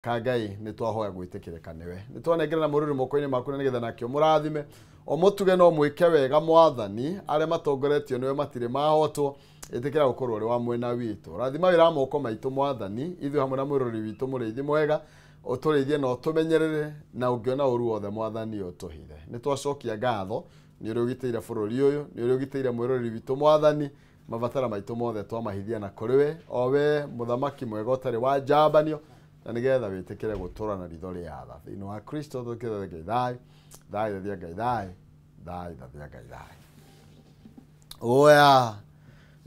Ka Ngai nĩ twahoya gwĩtĩkĩrĩka nĩwe, nĩ twanengera na mũrũrĩ moko-inĩ maku na nĩgetha nake ũmũrathime, ũmũtuge no mwĩke wega mwathani, arĩa matongoretio nĩwe matirĩ mahotwo, ĩtĩkĩra gũkorwo ũrĩ wa mwena witũ. Rathima wĩra wa moko maitũ mwathani, ithuĩ hamwe na mwĩrori witũ mũrĩithi mwega, ũtũrĩithie na ũtũmenyerere, na ũngĩona ũru wothe mwathani ũtũhithe. Nĩ twacokia ngatho nĩ ũrĩa ũgitĩire bũrũri ũyũ, nĩ ũrĩa ũgitĩire mwĩrori witũ mwathani, mabatara maitũ mothe twamahithia na kũrĩ we, o we mũthamaki mwega ũtarĩ wa njambanio, na nĩgetha wĩtĩkĩre gũtũra na ritho rĩa tha. Thĩinĩ wa Kristo tũkĩthe Ngai thayũ, thayũ thathia Ngai thayũ, thayũ thathia Ngai thayũ. Oya,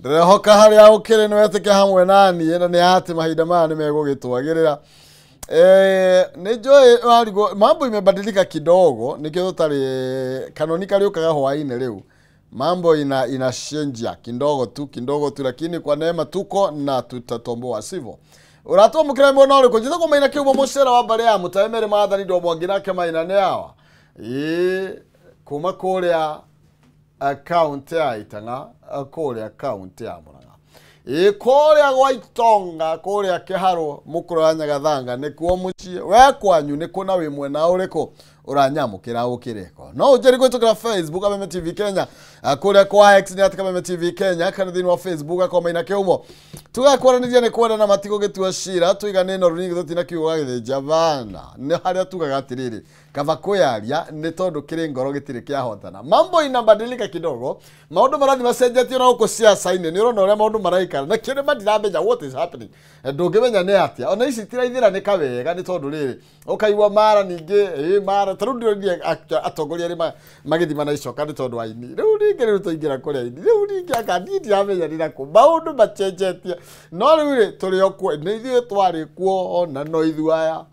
ndĩrehoka harĩa ũkĩrĩ nĩ wetĩke hamwe na niĩ, na nĩ atĩ mahinda maya nĩ megũgĩtwagĩrĩra. Nĩ njũĩ warigwo mambo imebadilika kidogo, nĩkĩo tũtarĩ kanoni kariũkaga hwaĩ-inĩ rĩu. Mambo inashenjia kidogo tu, lakini kwa neema tuko na tutatomboa, sivyo? Ũratwamũkĩra mwena ũrĩkũ? Njĩtagwo Maina Kĩhumo, mũcera wa mbarĩ ya Mũtae Meri Maathani ndo mwangi nake Maina nĩ awa. Ĩĩ, kuma kũrĩa kaunti ya Itang'a, kũrĩa kaunti ya Murang'a. Ĩĩ, kũrĩa gwa Itonga, kũrĩa Kĩharũ, mũkũrũ wa Nyagathanga, nĩkuo mũciĩ. We kwanyu nĩ kũ na wĩ mwena ũrĩkũ ũranyamũkĩra ũkĩrĩko? No ũnjĩre kũhĩtũkĩra Facebook Kameme TV Kenya, kũrĩa kwa X nĩ at Kameme TV Kenya, kana thĩinĩ wa Facebook akwa Maina Kĩhumo. Tugakwaranĩria nĩ kwenda na matigũgĩtua cira, tũigane na rũringi tũtina kiugo gĩthĩnja bana. Nĩ harĩa tugaga atĩrĩrĩ, kaba kwĩyaria nĩ tondũ kĩrĩ ngoro gĩtirĩ kĩahotana. Mambo inabadilika kidogo, maũndũ marathiĩ macenjetio na gũkũ ciaca-inĩ, nĩ ũrona ũrĩa maũndũ maraikara, na kĩrĩ matiramenya what is happening. Ndũngĩmenya nĩ atĩa. Ona ici itiraithĩra nĩ kawega nĩ tondũ rĩrĩ, ũkaigua mara ningĩ, ĩ mara, ta rĩu ndĩronire atongoria arĩa magĩthima na icoka nĩ tondũ wa aini. Rĩu ningĩ rĩu twaingĩra kũrĩ aini. Rĩu ningĩ anga niĩ ndiramenya nĩ nakũ. Maũndũ macenjetie. No rĩu rĩ, tũrĩ o kuo, nĩ ithuĩ twarĩ kuo na no ithuĩ aya.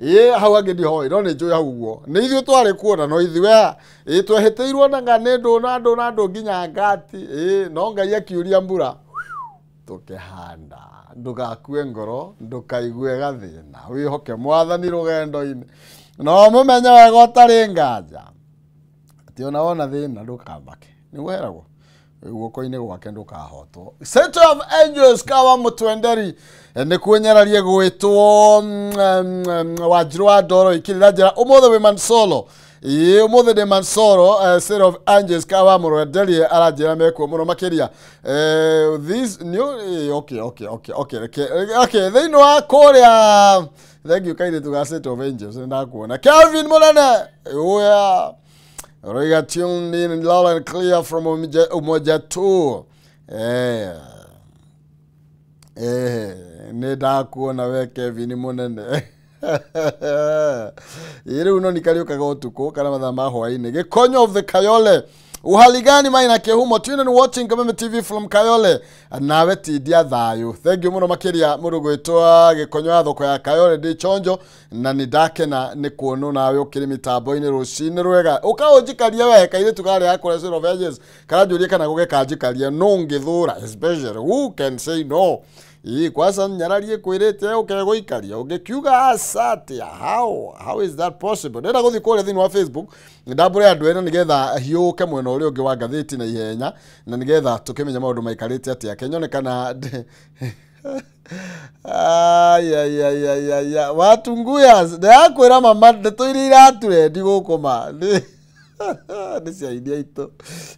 Ĩ, hau hangĩ ndihoĩ, no nĩ njũĩ hau ũguo. Nĩ ithuĩ twarĩ kuo na no ithuĩ aya. Ĩ, twehĩtĩirwo na nga nĩ ndũ na ndũ na ndũ nginya ngati. Ĩ, no Ngai akiuria mbura. Tũkĩhanda. Ndũgakue ngoro, ndũkaigue gathĩna. Wĩhoke mwathani rũgendo-inĩ. No mũmenye wega ũtarĩ nganja. Atĩ ona wona thĩna ndũkamake. Nĩguo heragwo. Guoko-inĩ gwake ndũkahotwo. City of Angels kawa mũtwenderi nĩkuo nyararie gwĩtwo Wanjirũ wa Ndoro ikĩrĩra njĩra ũmũthĩ wĩ Mansolo. Ĩĩ, ũmũthĩ ndĩ Mansolo, City of Angels kawa mũrwenderi aranjĩra mekuo mũno makĩria. This new, okay, okay, okay, okay, okay, okay, thĩinĩ wa kũrĩa, thank you kairĩtu ga City of Angels, nĩ ndakuona. Kelvin Mũnene, oya. Roiga tuned in loud and clear from Umoja 2. Nĩ ndakuona we Kevin Mũnene. Rĩu no nikariũkaga ũtukũ kana mathaa ma hwaĩ-inĩ. Gĩkonyo of the Kayole. Uhali gani Maina Kĩhumo? Tune in watching Kameme TV from Kayole. Nawe tindia thayũ. Thank you mũno makĩria mũndũ gwĩtwo Gĩkonyo ya thoko ya Kayole ndĩ chonjo na nĩ ndakena nĩ kuonwo nawe ũkĩrĩ mĩtambo-inĩ rũcinĩ rwega. Ũka ũnjikarie we kairĩtu karĩa gakũrĩa City of Angels. Karanjũria kana gũgĩkanjikaria no ngĩthũra, especially who can say no? Ii, kwanza nyararie kwĩrĩte ũkegũikaria ũngĩkiuga aca atĩa? How is that possible? Ndĩrenda gũthiĩ kũrĩa thĩinĩ wa Facebook ndambũre andũ ene nĩgetha hiũke mwena ũrĩa ũngĩ wa ngathĩti na ihenya na nĩgetha tũkĩmenye maũndũ maikarĩte atĩa. Kenyone kana ai ai ai ai ai ai watunguya ndĩrakwĩra mama ndeto iria iraturendi gũkũ ma nĩ cia iria itũ.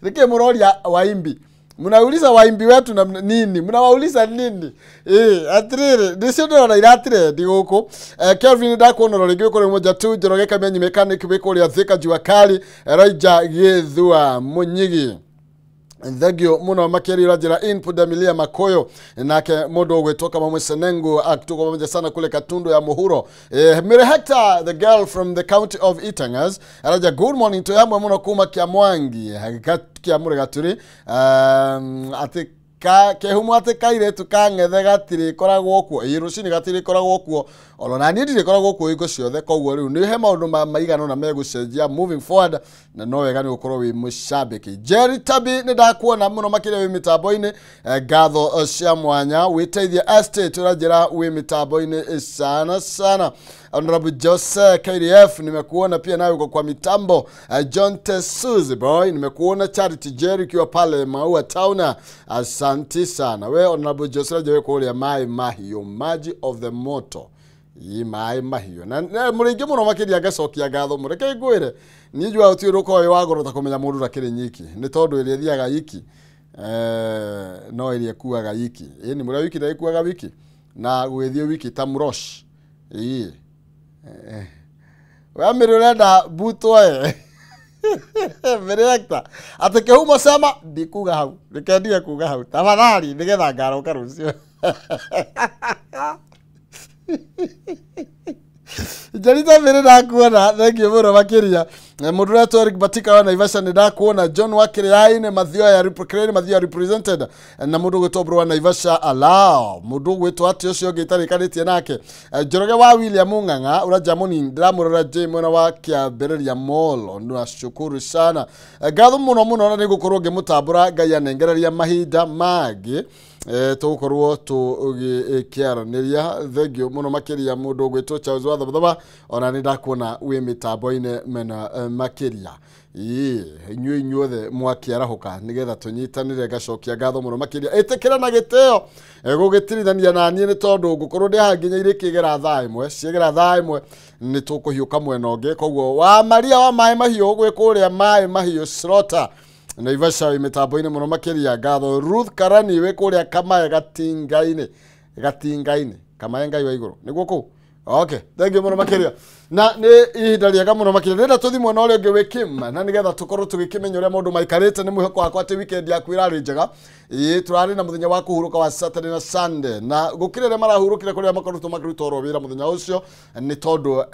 Nĩkĩ mũroria waimbi? Mnauliza waimbi wetu na nini? Mnawauliza nini? Atiriri, nicio ndĩrona iratirendi gũkũ. Kelvin ndakuona rĩngĩ kũrĩ Umoja 2, Njoroge Kamenyi mechanic wĩ kũrĩa Thika Jua Kali, Elijah Gĩthua Mũnyigi. Thank you muno makĩria ũranjĩra input Emilia Makoyo nake mũndũ ũgwĩtwo Kamau Senengu akituko pamoja sana kule Katundu ya Muhuro. Mary Hector, the girl from the county of Itangas, araja good morning to yamwe muno kuma Kiamwangi Kiamure Gaturi. Ati Kehumo atĩ kairĩtu kang'ethe gatirĩkoragwo kuo, ĩĩ rũcinĩ gatirĩkoragwo kuo, oro na niĩ ndirĩkoragwo kuo hingo ciothe, koguo rĩu nĩ he maũndũ maigana ũna megũcenjia moving forward, na no wega nĩ gũkorwo wĩ mũcambĩki. Jerry Tabi nĩ ndakuona mũno makĩria wĩ mĩtambo-inĩ, ngatho cia mwanya wĩteithie estate ũranjĩra wĩ mĩtambo-inĩ sana sana. Honorable Jose KDF nimekuona pia nawe uko kwa mitambo. John Tesuzi boy nimekuona. Charity Jerry ukiwa pale Maua Town, asante sana. We Honorable Jose rajawe kule mai mahiyo maji of the moto. Ii maĩ mahiũ na mũrĩingĩ mũno makĩria ngacokia ngatho mũreke ngwĩre niĩ njugaga gũtirĩ ũndũ ũkoragwo wĩ wa goro ta kũmenya mũndũ ndakĩrĩ nyiki nĩ tondũ ĩrĩa ĩthiaga iki no ĩrĩa ĩkuaga iki ĩni mũrĩa wiki ndagĩkuaga wiki na gũgĩthiĩ wiki ta mũrosh ii we mĩrĩ ũrenda mbutwo ĩ Mĩrĩ atĩ kĩhumo cama ndikuga hau reke ndige kuga hau tafadhali nĩgetha ngaroka rũciũ. Njarita mbere ndakuona thank you mũno makĩria mũndũ ũrĩa Eric Batika wa Naivasha nĩ ndakuona John wa Kĩrĩainĩ Mathioya Kĩrĩainĩ Mathioya represented na mũndũ ũgwĩtwo Bro wa Naivasha allow mũndũ ũgwĩtwo atĩ ũcio ũngĩ itarĩkanĩtie nake Njoroge wa William Ng'ang'a ũrĩa Jamoni ndĩramũrora J mwena wa Kĩambĩrĩria Mall nashukuru sana ngatho mũno mũno na nĩngũkorwo ngĩmũtambũra Ngai anengereria mahinda mangĩ tũgũkorwo tũgĩkĩaranĩria thengio mũno makĩria mũndũ ũgwĩtwo Charles wa Thabathaba ona nĩ ndakuona wĩ mĩtambo-inĩ mena makĩria ĩĩ inyuĩ inyuothe mwakĩarahũka nĩgetha tũnyitanĩre ngacokia ngatho mũno makĩria ĩtĩkĩra na gĩtĩo gũgĩtirithania na niĩ nĩ tondũ ngũkorwo ndĩ haha nginya irĩkĩgera thaa ĩmwe ciegera thaa ĩmwe nĩ tũkũhiũka mwena ũngĩ koguo wa Maria wa maĩ mahiũ gwĩ kũrĩa maĩ mahiũ slaughter Naivasha wĩ mĩtambo-inĩ mũno makĩria ngatho Ruth Karani wĩ kũrĩa Kamae Gatinga-inĩ Gatinga-inĩ Kamae Ngai wa igũrũ nĩguo kũu okay thank you mũno makĩria na nĩ ihinda rĩega mũno makĩria ndĩrenda tũthiĩ mwena ũrĩa ũngĩ wĩ Kim na nĩgetha tũkorwo tũgĩkĩmenya ũrĩa maũndũ maikarĩte nĩ mwĩhoko wakwa atĩ weekend yaku ĩrarĩ njega ĩĩ tũrarĩ na mũthenya wa kũhurũka wa Saturday na Sunday na gũkĩrĩ arĩa marahurũkire kũrĩa makoretwo makĩruta oro wĩra mũthenya ũcio nĩ tondũ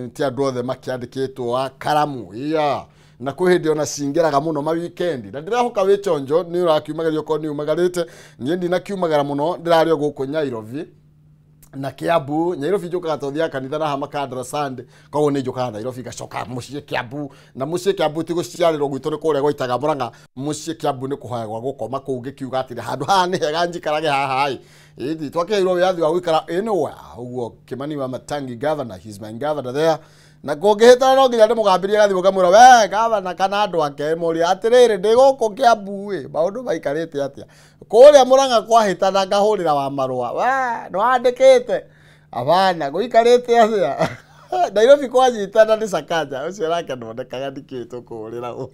ti andũ othe makĩandĩkĩtwo a karamu yeah na kwĩ hĩndĩ ona cingĩraga mũno ma weekend na ndĩrahoka wĩ chonjo nĩ ũrakiumagaria okorwo nĩ umagarĩte niĩ ndinakiumagara mũno ndĩrarĩ o gũkũ Nairobi na Kiambu Nairobi njũkaga tondũ kanitha na Makandara Sunday koguo nĩ njũkaga Nairobi ngacoka mũciĩ Kiambu na mũciĩ Kiambu ti gũciarĩrwo gwitũ nĩ kũrĩa gwaitaga Murang'a mũciĩ Kiambu nĩ kũhoya gwa gũkoma kũu ngĩkiuga atĩrĩ handũ haha nĩ hega njikarage haha ĩ ĩthi twakĩheirwo wĩyathi wa gũikara anywhere ũguo Kimani wa Matangi governor he's my governor there na kũngĩhĩtana no nginya ndĩmũgambĩrie gathimũ ngamwĩra we gavana kana andũ ake mũria atĩrĩrĩ ndĩ gũkũ Kiambu ĩ maũndũ maikarĩte atĩa kũrĩa Murang'a kwahĩtana ngahũrĩra wa marũa we nĩwandĩkĩte abana gũikarĩte atĩa Nairobi kwanyitana nĩ Sakaja ũcio nake ndonekaga ndikĩĩ tũkũhũrĩra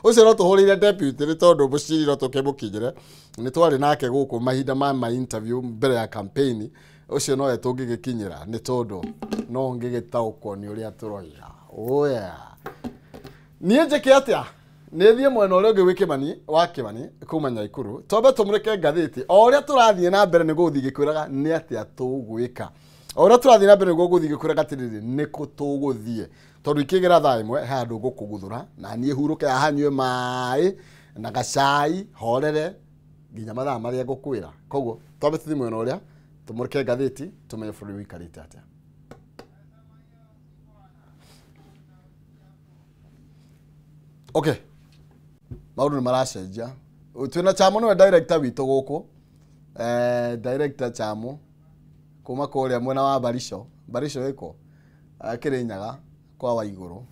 ũcio no tũhũrĩire deputy nĩ tondũ mũciri no tũkĩmũkinyĩre nĩ twarĩ nake gũkũ mahinda ma interview mbere ya campaign ũcio nowe tũngĩgĩkinyĩra nĩ tondũ no ngĩgĩtaũkwo nĩ ũrĩa tũroiga oya niĩ njĩke atĩa nĩ thiĩ mwena ũrĩa ũngĩ wĩ Kimani wa Kimani kuma Nyaikuru twambe tũmũrĩke ngathĩti o ũrĩa tũrathiĩ na mbere nĩ gũthiĩ gĩkwĩraga nĩ atĩa tũgwĩka o ũrĩa tũrathiĩ na mbere nĩguo gũthiĩ gĩkwĩraga atĩrĩrĩ nĩkũ tũgũthiĩ tondũ ikĩgera thaa ĩmwe he handũ ngũkũguthũra na niĩ hurũke haha nyue maĩ na gacai horere nginya mathaa marĩa ngũkwĩra koguo twambe tũthiĩ mwena ũrĩa tũmũrĩke ngathĩti tũmenye bũrũri ũikarĩte atĩa. Okay maũndũ nĩ maracenjia twĩna Chamo nĩwe director witũ gũkũ director Chamo kuma kũrĩa mwena wa Barisho Barisho ĩko Kĩrĩnyaga kwa Waigũrũ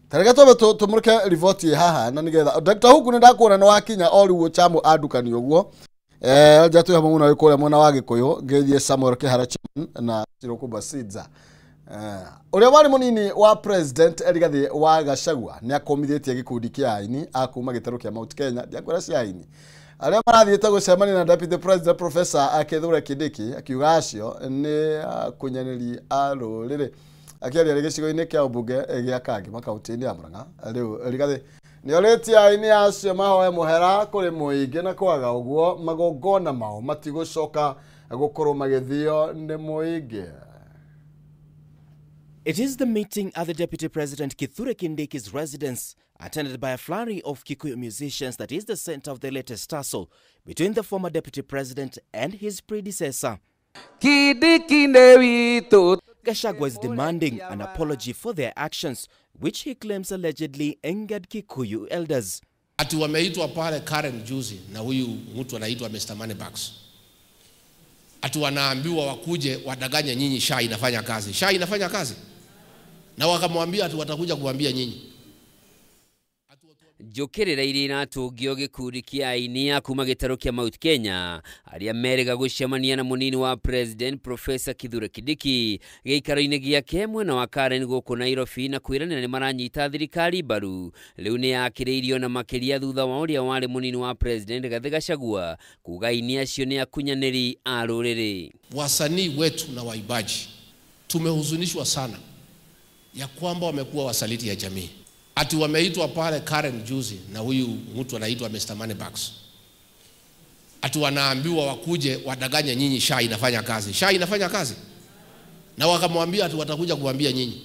tareke twambe tũmũrĩke riboti haha na nĩgetha Dr. Huku nĩ ndakuona nĩ wakinya o rĩu Chamo andukani ũguo nja twĩ hamwe mũno kũrĩa mwena wa Gĩkũyũ ngĩthiĩ Samuel Kĩhara na Chirokumba Sidza ũrĩa warĩ mũnini wa president Rigathi wa Gachagua nĩ akomithĩtie gĩkundi kĩa aini a kuma gĩtarũ kĩa Mount Kenya ndiakwĩra cia aini arĩa marathiĩte gũcemania na deputy president professor Kithure Kindiki akiuga acio nĩ akunyanĩri a rũrĩrĩ akĩaria rĩ gĩcigo-inĩ kĩa ũmbunge gĩa Kangema kaunti-inĩ ya Murang'a rĩu Rigathi nĩorĩtie aini acio mahoe mũhera kũrĩ mũingĩ na kwaga ũguo magongona mao matigũcoka gũkorwo magĩthio nĩ mũingĩ. It is the meeting at the Deputy President Kithure Kindiki's residence, attended by a flurry of Kikuyu musicians, that is the center of the latest tussle between the former Deputy President and his predecessor. Gachagua is demanding an apology for their actions, which he claims allegedly angered Kikuyu elders. Ati wameitwa pale Karen juzi na huyu mtu anaitwa Mr. Moneybags. Ati wanaambiwa wakuje wadanganye nyinyi SHA inafanya kazi. SHA inafanya kazi. Na wakamwambia ati watakuja kuambia nyinyi. Njũkĩrĩra iria iratũngio gĩkundi kĩa aini a kuma gĩtarũ kĩa Mount Kenya arĩa merĩga gũcemania na mũnini wa President Professor Kithure Kindiki gĩikaro-inĩ gĩake mwena wa Karen gũkũ Nairobi na kwĩranĩra nĩ maranyita thirikari mbaru. Rĩu nĩ yakĩrĩirio na makĩria thutha wa ũrĩa warĩ mũnini wa President Rigathi Gachagua kuga aini acio nĩ akunyanĩri a rũrĩrĩ. Wasanii wetu na waimbaji tumehuzunishwa sana ya kwamba wamekuwa wasaliti ya jamii. Ati wameitwa pale Karen juzi na huyu mtu anaitwa Mr. Moneybags. Ati wanaambiwa wakuje wadanganye nyinyi SHA inafanya kazi. SHA inafanya kazi. Na wakamwambia ati watakuja kuambia nyinyi.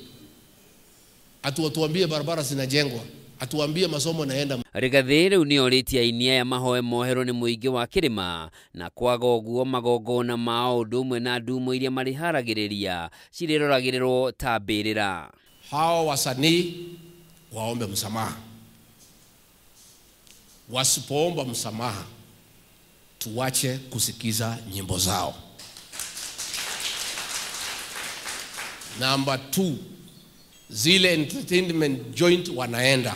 Ati watuambie barabara zinajengwa. Atuambie masomo naenda. Rigathi rĩu nĩorĩtie aini aya mahoe mohero nĩ mũingĩ wa kĩrĩma na kwaga ũguo magongona mao ũndũ ũmwe na ndumo iria marĩharagĩrĩria cirĩroragĩrĩrwo ta mbĩrĩra. Hao wasanii waombe msamaha. Wasipoomba msamaha, tuache kusikiza nyimbo zao. Number 2, zile entertainment joint wanaenda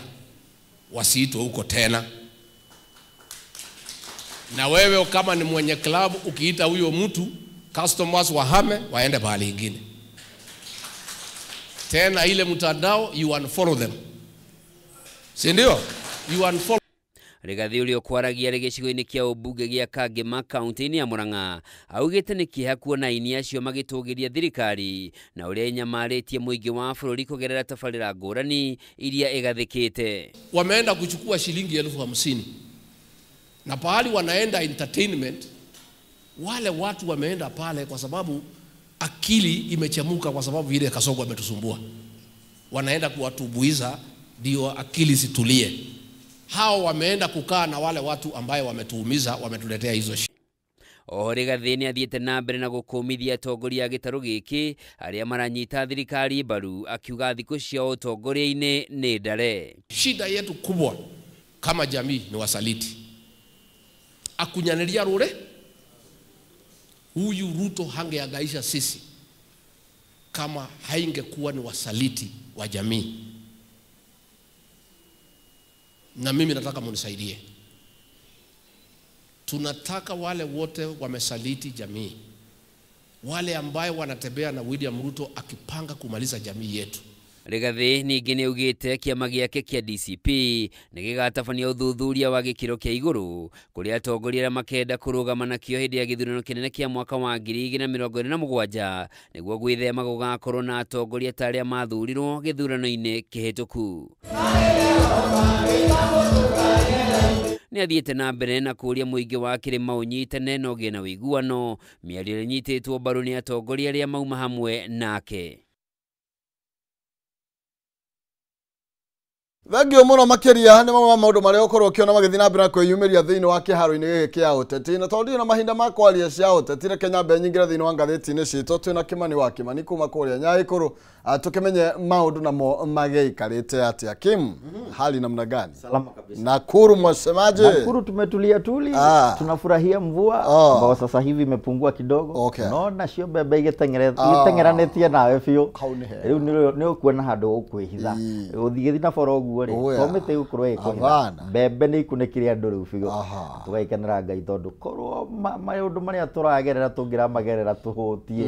wasiitwe huko tena. Na wewe kama ni mwenye club ukiita huyo mtu, customers wahame waende pahali ingine. Tena ile mtandao you unfollow them. Si ndio? You unfollow. Rigathi ũrĩa ũkwaragia rĩ gĩcigo-inĩ kĩa ũmbunge gĩa Kangema kaunti-inĩ ya Murang'a augĩte nĩ kĩeha kuona aini acio magĩtũgĩria thirikari na ũrĩa ĩnyamarĩtie mũingĩ wa bũrũri kũgerera tabarĩra ngũrani iria ĩgathĩkĩte. Wameenda kuchukua shilingi 50,000 na pahali wanaenda entertainment, wale watu wameenda pale kwa sababu akili imechemuka, kwa sababu ile Kasongo ametusumbua. Wanaenda kuwatubuiza ndio akili zitulie. Hao wameenda kukaa na wale watu ambaye wametuumiza, wametuletea hizo shida. Oho Rigathi nĩ athiĩte na mbere na gũkũmithia atongoria a gĩtarũ gĩkĩ arĩa maranyita thirikari mbaru akiuga thikũ cia ũtongoria-inĩ nĩ ndare. Shida yetu kubwa kama jamii ni wasaliti. Akunyaneria rure huyu Ruto hangeangaisha sisi kama haingekuwa ni wasaliti wa jamii. Na mimi nataka munisaidie. Tunataka wale wote wamesaliti jamii, wale ambaye wanatembea na William Ruto akipanga kumaliza jamii yetu. Rigathi ningĩ nĩaugĩte kĩama gĩake kĩa DCP nĩ gĩgatabania ũthuthuria wa gĩkĩro kĩa igũrũ kũrĩa atongoria arĩa makenda kũrũgama nakĩo hĩndĩ ya gĩthurano kĩnene kĩa mwaka wa 2027 nĩguo gwĩthema gũgakorwo na atongoria ta arĩa mathurirwo gĩthurano-inĩ kĩhĩtũku. Nĩ athiĩte na mbere na kũũria mũingĩ wa kĩrĩma ũnyitane na ũgĩe na ũiguano, mĩario ĩrĩa ĩnyitĩtwo mbaru nĩ atongoria arĩa mauma hamwe nake. Thengio mũno makĩria nĩ mamwe ma maũndũ marĩa ũkorwo ũkĩona magĩthiĩ na mbere na kwĩyumĩria thĩinĩ wa kĩharo-inĩ gĩkĩ kĩa ũteti. Na tondũ ndirĩ na mahinda ma kwaria cia ũteti, reke nyambe nyingĩre thĩinĩ wa ngathĩti-inĩ citũ. Twĩna Kĩmani wa Kĩmani kuma kũrĩa Nyaĩkũrũ, tũkĩmenye maũndũ namo magĩikarĩte atĩa. Kim, hali namna gani? Salama kabisa. Nakuru mwasemaje? Nakuru tumetulia tuli, tunafurahia mvua ambao sasa hivi imepungua kidogo. Naona cio mbembe igĩteng'eranĩtie nawe biũ. Rĩu nĩ ũkuona handũ ũkwĩhitha. Ũthiĩ na boro ũguo rĩ, to mĩtĩ ĩgũkorwo ĩkũhitha. Mbembe nĩ ikunĩkire andũ rĩu biũ. Tũgaikenera Ngai tondũ korwo maũndũ marĩa tũragerera tũngĩramagerera tũhũtie.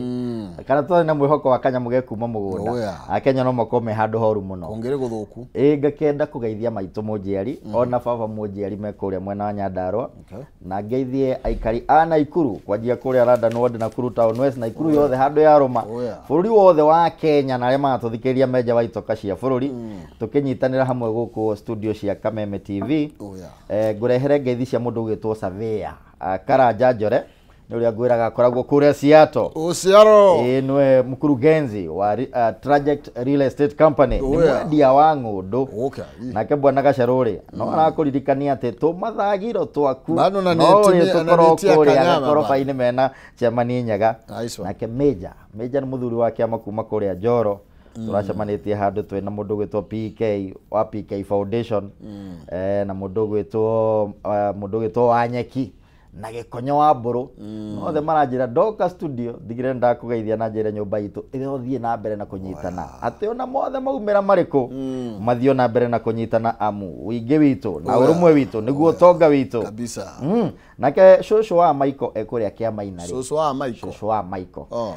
Kana twarĩ na mwĩhoko wa kanyamũ ge kuma mũgũnda. Akenya no makorwo me handũ horu mũno. Kũngĩrĩ gũthũku. Ĩ ngakenda kũgeithia maitũ mũnjiari ona baba mũnjiari me kũrĩa mwena wa Nyandarua. Na ngeithie aikari a Naikuru kwanjia kũrĩa London Ward, Nakuru Town West, Naikuru yothe handũ ya Roma. Bũrũri wothe wa Kenya na arĩa maratũthikĩrĩria menja wa itoka cia bũrũri. Tũkĩnyitanĩra hamwe gũkũ studio cia Kameme TV. Ngũrehere ngeithi cia mũndũ ũgwĩtwo Savea Karanja Njore nĩ ũrĩa ngwĩraga akoragwo kũrĩa Seattle. Seattle. Ĩ nĩwe mkurugenzi wa Traject Real Estate Company. Nĩ mwendia wa ng'ũndũ. Nake bwana Gacerũ rĩ, no arakũririkania atĩ tũmathagiro twaku no tũkorwo kũrĩa gakoroba-inĩ mena Chemani Nyaga. Nake Major, Major nĩ mũthuri wa kĩama kuma kũrĩa Njoro. Tũracemanĩtie handũ twĩna mũndũ ũgwĩtwo PK wa PK Foundation, na mũndũ ũgwĩtwo Wanyeki. na Gĩkonyo wa Mbũrũ othe maranjĩra ndoka studio ndigire ndakũgeithia na njĩre nyũmba itũ ĩrothiĩ na mbere na kũnyitana atĩ ona mothe maumĩra marĩkũ mathiĩ na mbere na kũnyitana amu ũingĩ witũ na ũrũmwe witũ nĩguo ũtonga witũ kabisa. Nake cũcũ wa Michael ekũrĩa Kĩamaina rĩ. Cũcũ wa Michael. Cũcũ wa Michael.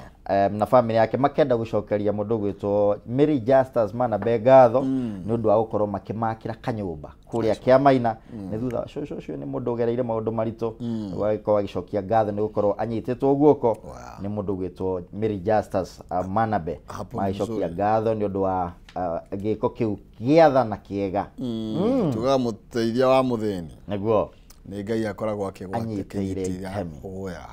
Na family yake makenda gũcokeria mũndũ gwĩtwo Mary Justus Manabe ngatho nĩ ũndũ wa gũkorwo makĩmakĩra kanyũmba kũrĩa Kĩamaina. Nĩ thutha cũcũ ũcio nĩ mũndũ ũgereire maũndũ maritũ agĩkorwo agĩcokia ngatho nĩ gũkorwo anyitĩtwo guoko nĩ mũndũ gwĩtwo Mary Justus Manabe magĩcokia ngatho nĩ ũndũ wa gĩko kĩu gĩatha na kĩega. Tugaga mũteithia wa mũthĩni nĩguo nĩ Ngai akoragwo akĩgwatĩkĩnyitĩire itemi.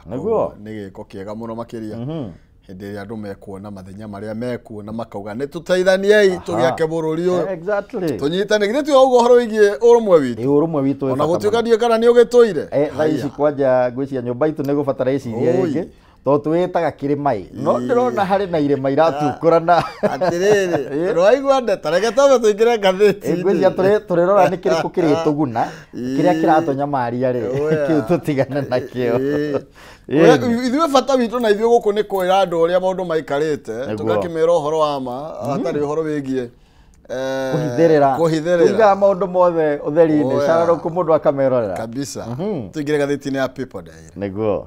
Nĩguo nĩ gĩko kĩega mũno makĩria hĩndĩ ĩrĩa andũ mekuona mathenya marĩa mekuona makauga nĩ tũteithaniei tũgĩake bũrũri ũyũ. Exactly. Tũnyitane githĩ ti ũguo ũhoro wĩgiĩ ũrũmwe witũ. Ĩ ũrũmwe witũ ona gũtuĩka ndiũĩ kana nĩ ũgĩtũire. Thaa ici kwanja ngwĩciria nyũmba itũ nĩ gũbatara ĩcirie rĩngĩ tondũ twĩtaga kĩrĩma ĩ no ndĩrona harĩ na irĩma iratukũrana. Atĩrĩrĩ rwaigua ndeta reke twambe tũingĩre ngathĩti-inĩ. Ngwĩciria tũrĩrora nĩ kĩrĩkũ kĩrĩtũguna kĩrĩa kĩratũnyamaria rĩ kĩu tũtigane nakĩo. Ithuĩ bata witũ na ithuĩ gũkũ nĩ kwĩra andũ ũrĩa maũndũ maikarĩte tũgakĩmera ũhoro wa ma hatarĩ ũhoro wĩgiĩ kũhithĩrĩra tuigaga maũndũ mothe ũtheri-inĩ cararũkũ mũndũ akamerorera kabisa. Tũingĩre ngathĩti-inĩ ya People Daily nĩguo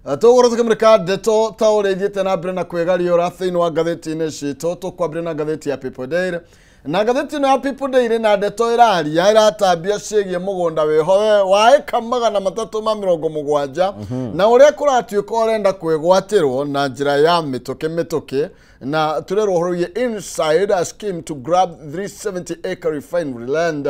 tũgũkorwo tũkĩmũrĩka ndeto ta ũrĩa ithiĩte na mbere na kwĩgariũra thĩinĩ wa ngathĩti-inĩ citũ. Tũkwambĩrĩria na ngathĩti ya People Daily na ngathĩti ĩno ya People Daily na ndeto ĩraria ĩratambia ciĩgiĩ mũgũnda wĩho wa ĩka 370 na ũrĩa kũratuĩka ũrenda kwĩgwatĩrwo na njĩra ya mĩtũkĩ mĩtũkĩ na tũrerwo ũhoro wĩgiĩ inside a scheme to grab 370 acre refinery land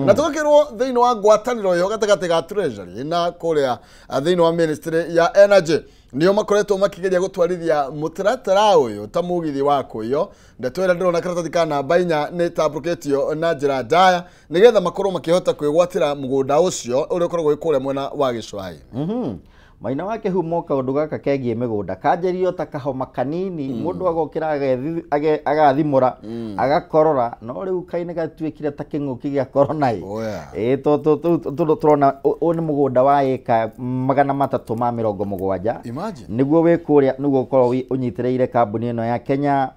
na tũgakĩrwo thĩinĩ wa ngwatanĩro ĩyo gatagatĩ ga Treasury na kũrĩa thĩinĩ wa Ministry ya Energy nĩo makoretwo makĩgeria gũtwarithia mũtaratara ũyũ ta mũgithi wa kũiywo. Ndeto ĩrĩa ndĩrona karatathi ka namba 4 nĩ ĩtambũrũkĩtio na njĩra ndaya nĩgetha makorwo makĩhota kwĩgwatĩra mũgũnda ũcio ũrĩa ũkoragwo wĩ kũrĩa mwena wa Gĩcũa-inĩ. Maina wa kĩhumo kaũndũ gaka kegiĩ mĩgũnda kanjĩrio ta kahoma kanini mũndũ agokĩra agathimũra agakorora no rĩu kaĩ nĩ gatuĩkire ta kĩng'ũki gĩa korona ĩ. Ĩ tũrona ũyũ nĩ mũgũnda wa ĩka 370 nĩguo wĩ kũrĩa nĩguo ũkorwo ũnyitĩrĩire kambuni ĩno ya Kenya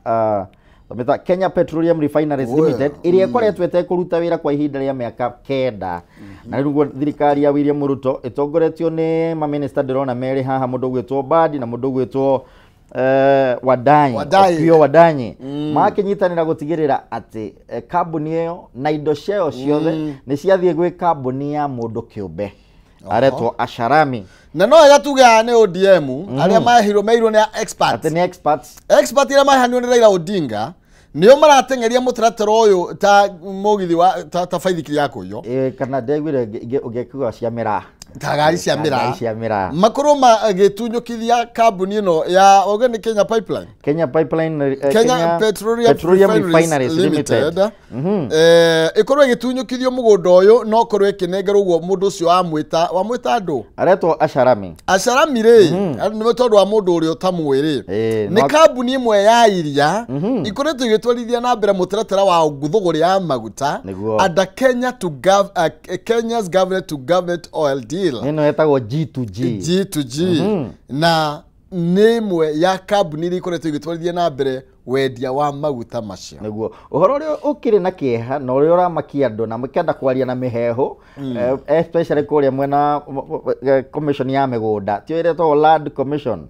Kenya Petroleum Refineries Limited ĩrĩa ĩkoretwo ĩtekũruta wĩra kwa ihinda rĩa mĩaka 9 na rĩu thirikari ya William Ruto ĩtongoretio nĩ maminista ndĩrona merĩ haha mũndũ ũgwĩtwo Mbadi na mũndũ ũgwĩtwo Wadanyi Opiyo Wadanyi makĩnyitanĩra gũtigĩrĩra atĩ kambuni ĩyo na indo ciayo ciothe nĩ ciathiĩ gwĩ kambuni ya mũndũ kĩũmbe aretwo Asharami na no wega tuge aya nĩ ODM arĩa mahirwo meirwo nĩ experts atĩ nĩ experts expert arĩa maheanirwo nĩ Raila Odinga nĩo marateng'eria mũtaratara ũyũ ta mũgithi wa ta baithikiri ya kũiywo kana ndaiguire ũngĩkiuga cia mĩraa ta ngari cia mĩraa makorwo magĩtunyũkithia kambuni ĩno ya ũguo nĩ Kenya Pipeline Kenya Pipeline Kenya Petroleum Refineries Limited ĩkorwo ĩgĩtunyũkithio mũgũnda ũyũ no korwo ĩkĩnengerwo ũguo mũndũ ũcio wamwĩta andũ aretwo Asharami Asharami rĩ nĩ tondũ wa mũndũ ũrĩa ũtamũĩ rĩ nĩ kambuni ĩmwe ya iria ikoretwo ĩgĩtwarithia na mbere mũtaratara wa thũgũrĩ ya maguta under Kenya to Kenya's government to government oil deal ĩno ĩtagwo G2G G2G na nĩ ĩmwe ya kambuni iria ikoretwo ĩgĩtwarithia na mbere wendia wa maguta macio nĩguo ũhoro ũrĩa ũkĩrĩ na kĩeha na ũrĩa ũramakia andũ na makĩenda kwaria na mĩheehũ especially kũrĩa mwena commission ya mĩgũnda tio ĩretagwo Land Commission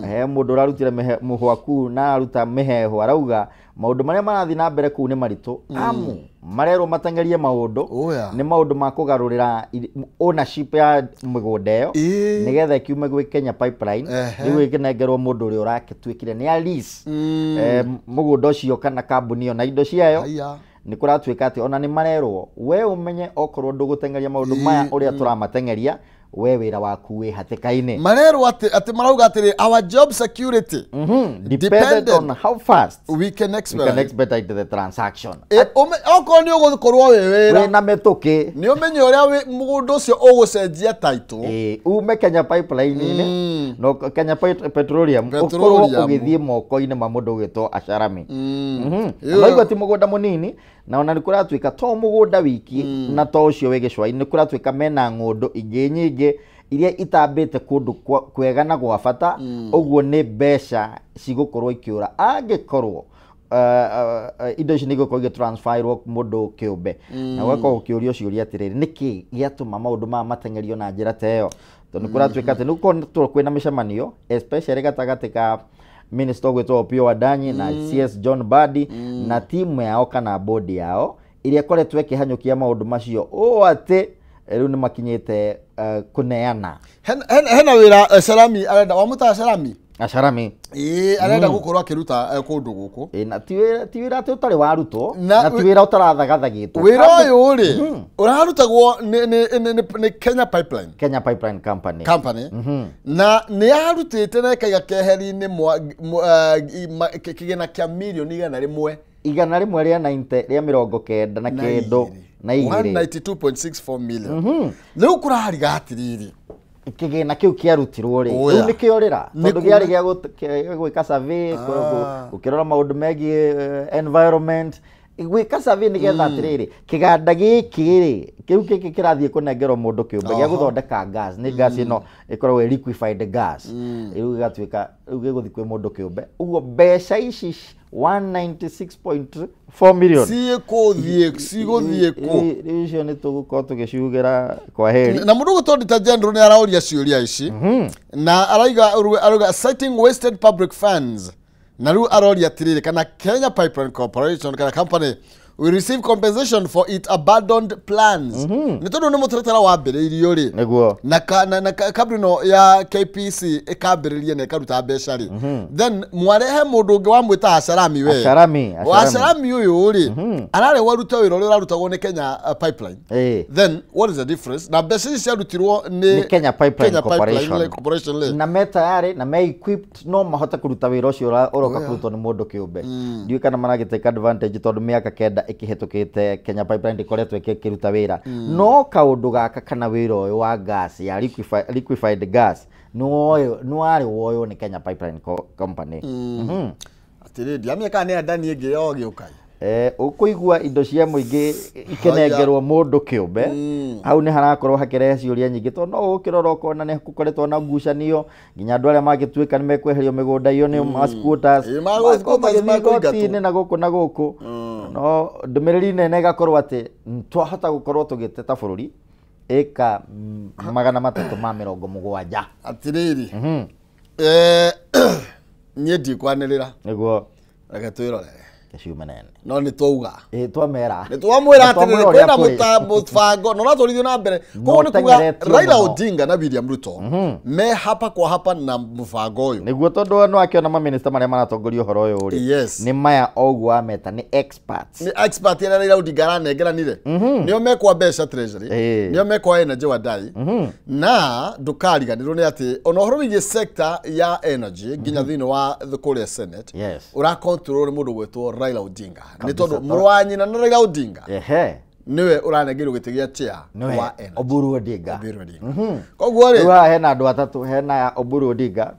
he mũndũ ũrarutire mũhwaku na aruta mĩheehũ arauga maũndũ marĩa marathiĩ na mbere kũu nĩ maritũ amu marerwo mateng'erie maũndũ nĩ maũndũ ma kũgarũrĩra ownership ya mĩgũnda ĩyo nĩgetha ĩkiume gwĩ Kenya Pipeline rĩu ĩkĩnengerwo mũndũ ũrĩa ũragĩtuĩkire nĩ a lease mũgũnda ũcio kana kambuni ĩyo na indo ciayo nĩ kũratuĩka atĩ ona nĩ marerwo we ũmenye okorwo ndũgũteng'eria maũndũ maya ũrĩa tũramateng'eria we wĩra waku wĩ hatĩka-inĩ marerwo atĩ marauga atĩrĩ our job security depended on how fast we can expedite the transaction okorwo nĩ ũgũkorwo wĩ wĩra wĩna mĩtũkĩ nĩ ũmenye ũrĩa mũgũnda ũcio ũgũcenjia title ume Kenya Pipeline-inĩ no Kenya Petroleum ũkorwo ũgĩthiĩ moko-inĩ ma mũndũ ũgwĩtwo Asharami maigua ti mũgũnda mũnini na ona nĩ kũratuĩka to mũgũnda wiki na to ũcio wĩ Gĩcũa-inĩ nĩ kũratuĩka mena ng'ũndũ ingĩ nyingĩ iria itambĩte kũndũ kwega na gwa bata ũguo nĩ mbeca cigũkorwo ikĩũra angĩkorwo indo ici nĩ igũkorwo igĩtransferwo mũndũ kĩũmbe na gũgakorwo gũkĩũrio ciũria atĩrĩrĩ nĩkĩ gĩatũma maũndũ maya mateng'erio na njĩra ta ĩyo tondũ nĩ kũratuĩka atĩ nĩ gũkorwo kwĩna mĩcemanio especially gatagatĩ ka minister ũgwĩtwo Opiyo Wandayi na CS John Mbadi na timu yao kana bodi yao iria ĩkoretwo ĩkĩhanyũkia maũndũ macio ũũ atĩ rĩu nĩ makinyĩte kũneana hena wĩra Salami arenda wamũtaga Salami Acarami ĩĩ arenda gũkorwo akĩruta kũndũ gũkũ na ti wĩra atĩ ũtarĩ warutwo na ti wĩra ũtarathagathagĩtwo wĩra ũyũ rĩ ũrarutagwo nĩ Kenya Pipeline Kenya Pipeline Company na nĩ yarutĩte na ĩkaiga keheri-inĩ kĩgĩna kĩa mirioni 100 100 rĩa 90 rĩa 90 na kĩndũ na igĩrĩ 192.64 million rĩu kũrariga atĩrĩrĩ kĩgĩna kĩu kĩarutirwo rĩ rĩu nĩkĩo rĩra tondũ kĩarĩ gĩa gwĩka survey gũkĩrora maũndũ megiĩ environment gwĩka survey nĩgetha atĩrĩrĩ kĩganda gĩkĩ rĩ kĩu gĩkĩ kĩrathiĩ kũnengerwo mũndũ kĩũmbe gĩa gũthondeka gas nĩ gas ĩno ĩkoragwo ĩ liquefied gas rĩu gĩgatuĩka rĩu gĩgũthiĩ kwĩ mũndũ kĩũmbe ũguo mbeca ici 196.4 million cigũthiĩ kũ rĩu icio nĩ tũgũkorwo tũgĩciugĩra kwa heri na mũndũ ũgwĩtwo Auditor General nĩ araũria ciũria ici na arauga citing wasted public funds na rĩu aroria atĩrĩrĩ kana Kenya Pipeline Corporation kana company will receive compensation for its abandoned plans nĩ tondũ nĩ mũtaratara wambĩrĩirio rĩ nĩguo na kambuni ĩno ya KPC ĩkambĩrĩria na ĩkaruta mbeca rĩ then mwarehe mũndũ ũngĩ wamwĩta Acarami we Acarami ũyũ rĩ ararehwo arute wĩra ũrĩa ũrarutagwo nĩ Kenya Pipeline then what is the difference na mbeca ici ciarutirwo nĩ Kenya Pipeline Corporation na me tayari na me equipped no mahote kũruta wĩra ũcio ũroka kũrutwo nĩ mũndũ kĩũmbe ndiũĩ kana maragĩtake advantage tondũ mĩaka 9 ĩkĩhĩtũkĩte Kenya Pipeline ndĩkoretwo ĩkĩruta wĩra no kaũndũ gaka kana wĩra ũyũ wa gas ya liquefied gas nĩ warĩ woywo nĩ Kenya Pipeline Company atĩrĩ ndiamenya kana nĩ andani ĩngĩ yo gĩũka ũkũigua indo cia mũingĩ ikenengerwo mũndũ kĩũmbe hau nĩ harakorwo hakĩrehe ciũria nyingĩ tondũ no ũkĩrora ũkona nĩ gũkoretwo na ngucanio nginya andũ arĩa mangĩtuĩka nĩ mekweherio mĩgũnda iyo nĩ ma squatters magotini na gũkũ na gũkũ no ndũmĩrĩri nene ĩgakorwo atĩ twahota gũkorwo tũgĩteta bũrũri ĩka 370 atĩrĩrĩ niĩ ndikwanĩrĩra nĩguo reke twĩrorere ciume nene no nĩ twauga twamera nĩ twamwĩra atĩrĩrĩ kwĩna mũbango na ũratwarithio na mbere koguo nĩ kuga Raila Odinga na William Ruto me hapa kwa hapa na mũbango ũyũ nĩguo tondũ no akĩona maminista marĩa maratongoria ũhoro ũyũ rĩ nĩ maya oguo wameta nĩ experts nĩ expert arĩa Raila Odinga aranengeranire nĩo mekwa mbeca treasury nĩo mekwa energy Wandayi na ndũkariganĩrwo nĩ atĩ ona ũhoro wĩgiĩ sector ya energy nginya thĩinĩ wa kũrĩa Senate ũracontrol nĩ mũndũ gwĩtwo Raila Odinga nĩ tondũ mũrũ wa nyina na Raila Odinga nĩwe ũranengerwo gĩtĩ gĩa chair wa energy Oburu Odinga koguo rĩ haha hena andũ atatũ hena Oburu Odinga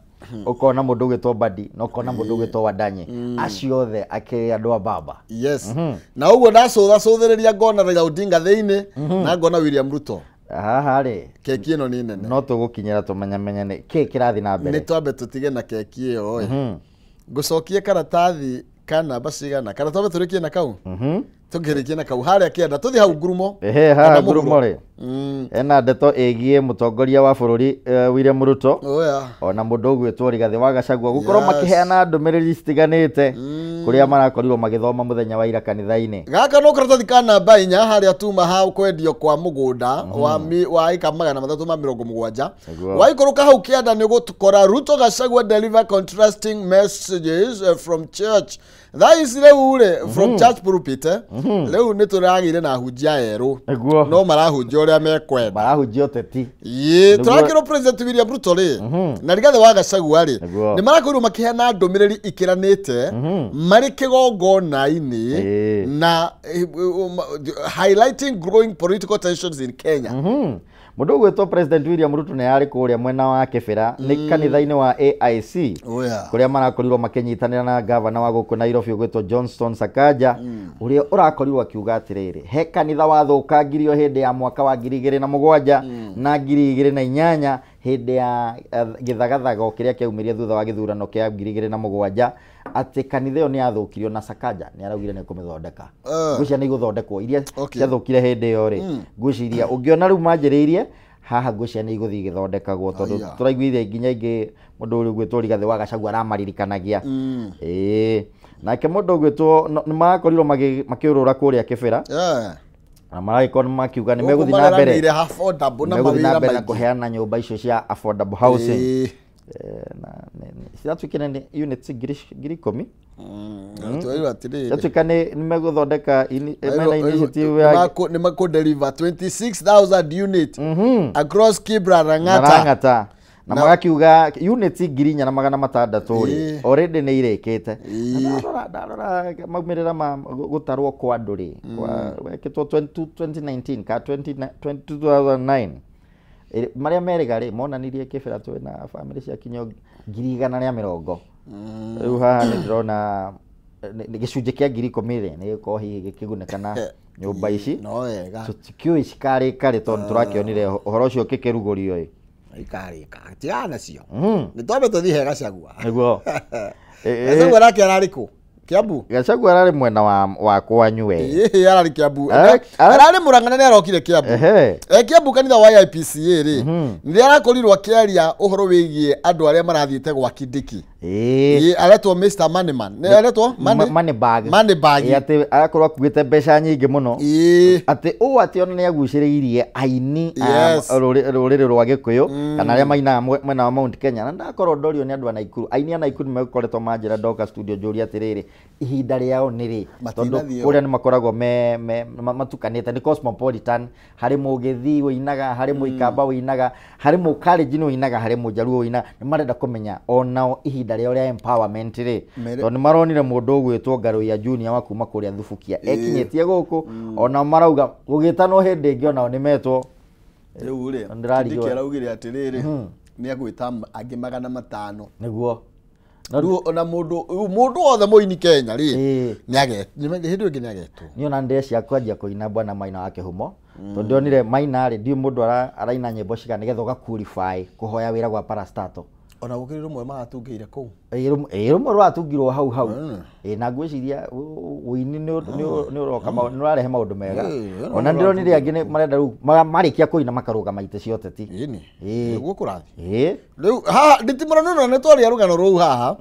ũkona mũndũ ũgwĩtwo Mbadi na ũkona mũndũ ũgwĩtwo Wandanyi acio othe akĩrĩ andũ a baba yes na ũguo ndacũthacũthĩrĩria ngona Raila Odinga thĩinĩ na ngona William Ruto haha rĩ keki ĩno nĩ nene no tũgũkinyĩra tũmenyamenye nĩ kĩ kĩrathiĩ na mbere nĩ twambe tũtige na keki ĩyo ĩ ngũcokie karatathi kana cigana kana twambe tũrĩkie na kau tũngĩrĩkie na kau harĩa kĩanda tũthiĩ hau ngurumo ehe haha ngurumo rĩ ena ndeto ĩgiĩ mũtongoria wa bũrũri William Ruto ona mũndũ ũgwĩtwo Rigathĩ wa Gachagua gũkorwo makĩheana ndũmĩrĩri citiganĩte kũrĩa marakorirwo magĩthoma mũthenya wa ira kanitha-inĩ gaka no karatathi ka namba 4 harĩa tuma hau kwendio kwa mũgũnda wa ĩka 370 waikũrũka hau kĩanda nĩ ũgũkora Ruto Gachagua deliver contrasting messages from church thaa ici rĩu rĩ from church pulpit rĩu nĩ tũragĩire na ahunjia erũ no marahunjia ũrĩa mekwenda marahunjia ũteti ĩĩ tũrakĩrwo President William Ruto rĩ na Rigathĩ wa Gachagua rĩ nĩ marakorirwo makĩheana ndũmĩrĩri ikĩranĩte marĩ kĩgongona-inĩ na highlighting growing political tensions in Kenya. Mũndũ ũgwĩtwo President William Ruto nĩ arĩ kũrĩa mwena wa Kibera nĩ kanitha-inĩ wa AIC kũrĩa marakorirwo makĩnyitanĩra na gavana wa gũkũ Nairobi ũgwĩtwo Johnston Sakaja, ũrĩa ũrakorirwo akiuga atĩrĩrĩ, he kanitha wathũkangirio hĩndĩ ya mwaka wa 2007 na 2008 hĩndĩ ya gĩthagathago kĩrĩa kĩaumĩrire thutha wa gĩthurano kĩa 2007, atĩ kanitha ĩyo nĩ yathũkirio na Sakaja nĩ araugire nĩ kũmĩthondeka. Ngwĩciria nĩ igũthondekwo iria ciathũkire hĩndĩ ĩyo rĩ, ngwĩciria ũngĩona rĩu manjĩrĩirie haha, ngwĩciria nĩ igũthiĩ igĩthondekagwo tondũ tũraiguire nginya ingĩ mũndũ ũrĩa ũgwĩtwo Rigathĩ wa Gachagua aramaririkanagia. Ĩĩ, nake mũndũ ũgwĩtwo nĩ marakorirwo makĩũrũra kũrĩa Kibera na maragĩkorwo makiuga nĩ megũthiĩ na mbere na mbere na kũheana nyũmba icio cia affordable housing. Na ciratuĩkire nĩ units 10,000. Ciratuĩka nĩ megũthondeka mena initiative ya nĩ makũ-deliver 26,000 unit across Kibra, Lang'ata, na magakiuga units 4,600 rĩ already nĩ irĩkĩte. Ndarora maumĩrĩra ma gũtarwo kwa andũ rĩ wekĩtwo 2019 ka 2009 marĩa merĩga rĩ monanirie Kibera twĩna bamĩrĩ cia kinya 120,000. Rĩu haha nĩ ndĩrona gĩcunjĩ kĩa 10,000 rĩ nĩ gĩkorwo hihi gĩkĩgunĩka na nyũmba ici. No wega tũtikĩũĩ cikarĩka rĩ tondũ tũrakĩonire ũhoro ũcio ũkĩkĩrugũrio ĩ ikarĩka tigana nacio nĩ twambe tũthiĩ he Gachagua nĩguo. Gachagua nake ararĩ kũ? Kiambu? Gachagua ararĩ mwena wa kwanyu we. Ĩĩ ararĩ Kiambu. Ararĩ Murang'a na nĩ arokire Kiambu. Kiambu kanitha wa IPCA rĩ nĩ arakorirwo akĩaria ũhoro wĩgiĩ andũ arĩa marathiĩte gwa Kindiki. Ĩĩ aretwo Mr Moneyman. Nĩ aretwo Moneybag. Moneybag. Atĩ arakorwo akuĩte mbeca nyingĩ mũno. Atĩ ũũ atĩ ona nĩ agucĩrĩirie aini a rũrĩrĩ rwa Gĩkũyũ kana arĩa mainaga mwena wa Mount Kenya. Na ndakorwo ndorio nĩ andũ a Naikuru. Aini a Naikuru nĩ makoretwo manjĩra ndoka studio njũria atĩrĩrĩ, ihinda rĩao nĩ rĩ? Tondũ kũrĩa nĩ makoragwo matukanĩte, nĩ cosmopolitan, harĩ Mũgĩthii ũinaga, harĩ Mũikamba ũinaga, harĩ Mũkalenjin ũinaga, harĩ Mũjaluo ũinaga. Nĩ marenda kũmenya onao ihinda rĩao rĩa empowerment rĩ, tondũ nĩ maronire mũndũ ũgwĩtwo Ngaruiya Junior wa kuma kũrĩa Thubukia ekinyĩtie gũkũ, onao marauga gũgĩtanwo hĩndĩ ĩngĩ onao nĩ metwo. Rĩu rĩ Kindiki araugire atĩrĩrĩ, nĩ agwĩta angĩ 500 nĩguo. Rĩu ona mũndũ wothe mũini Kenya rĩ nĩ hĩndĩ ĩngĩ nĩ agetwo. Niĩ ona ndĩrecia kwanjia kũina Bwana Maina wa Kĩhumo, tondũ ndionire Maina rĩ, ndiũĩ mũndũ araina nyĩmbo cigana nĩgetha ũga qualify kũhoya wĩra gwa parastato. Ona gũkĩrĩ rũmwe maratungĩire kũu. Ĩĩ rũmwe rũratungirwo hau hau. Ĩĩ na ngwĩciria ũini nĩ ũroka nĩ ũrarehe maũndũ mega. Ona ndĩronire angĩ nĩ marenda rĩu marĩkia kũina makarũgama itĩ cia ũteti. Ĩni nĩguo kũrathiĩ. Ĩĩ rĩu haha nditimũrano no nĩ twaria rũgano rũu haha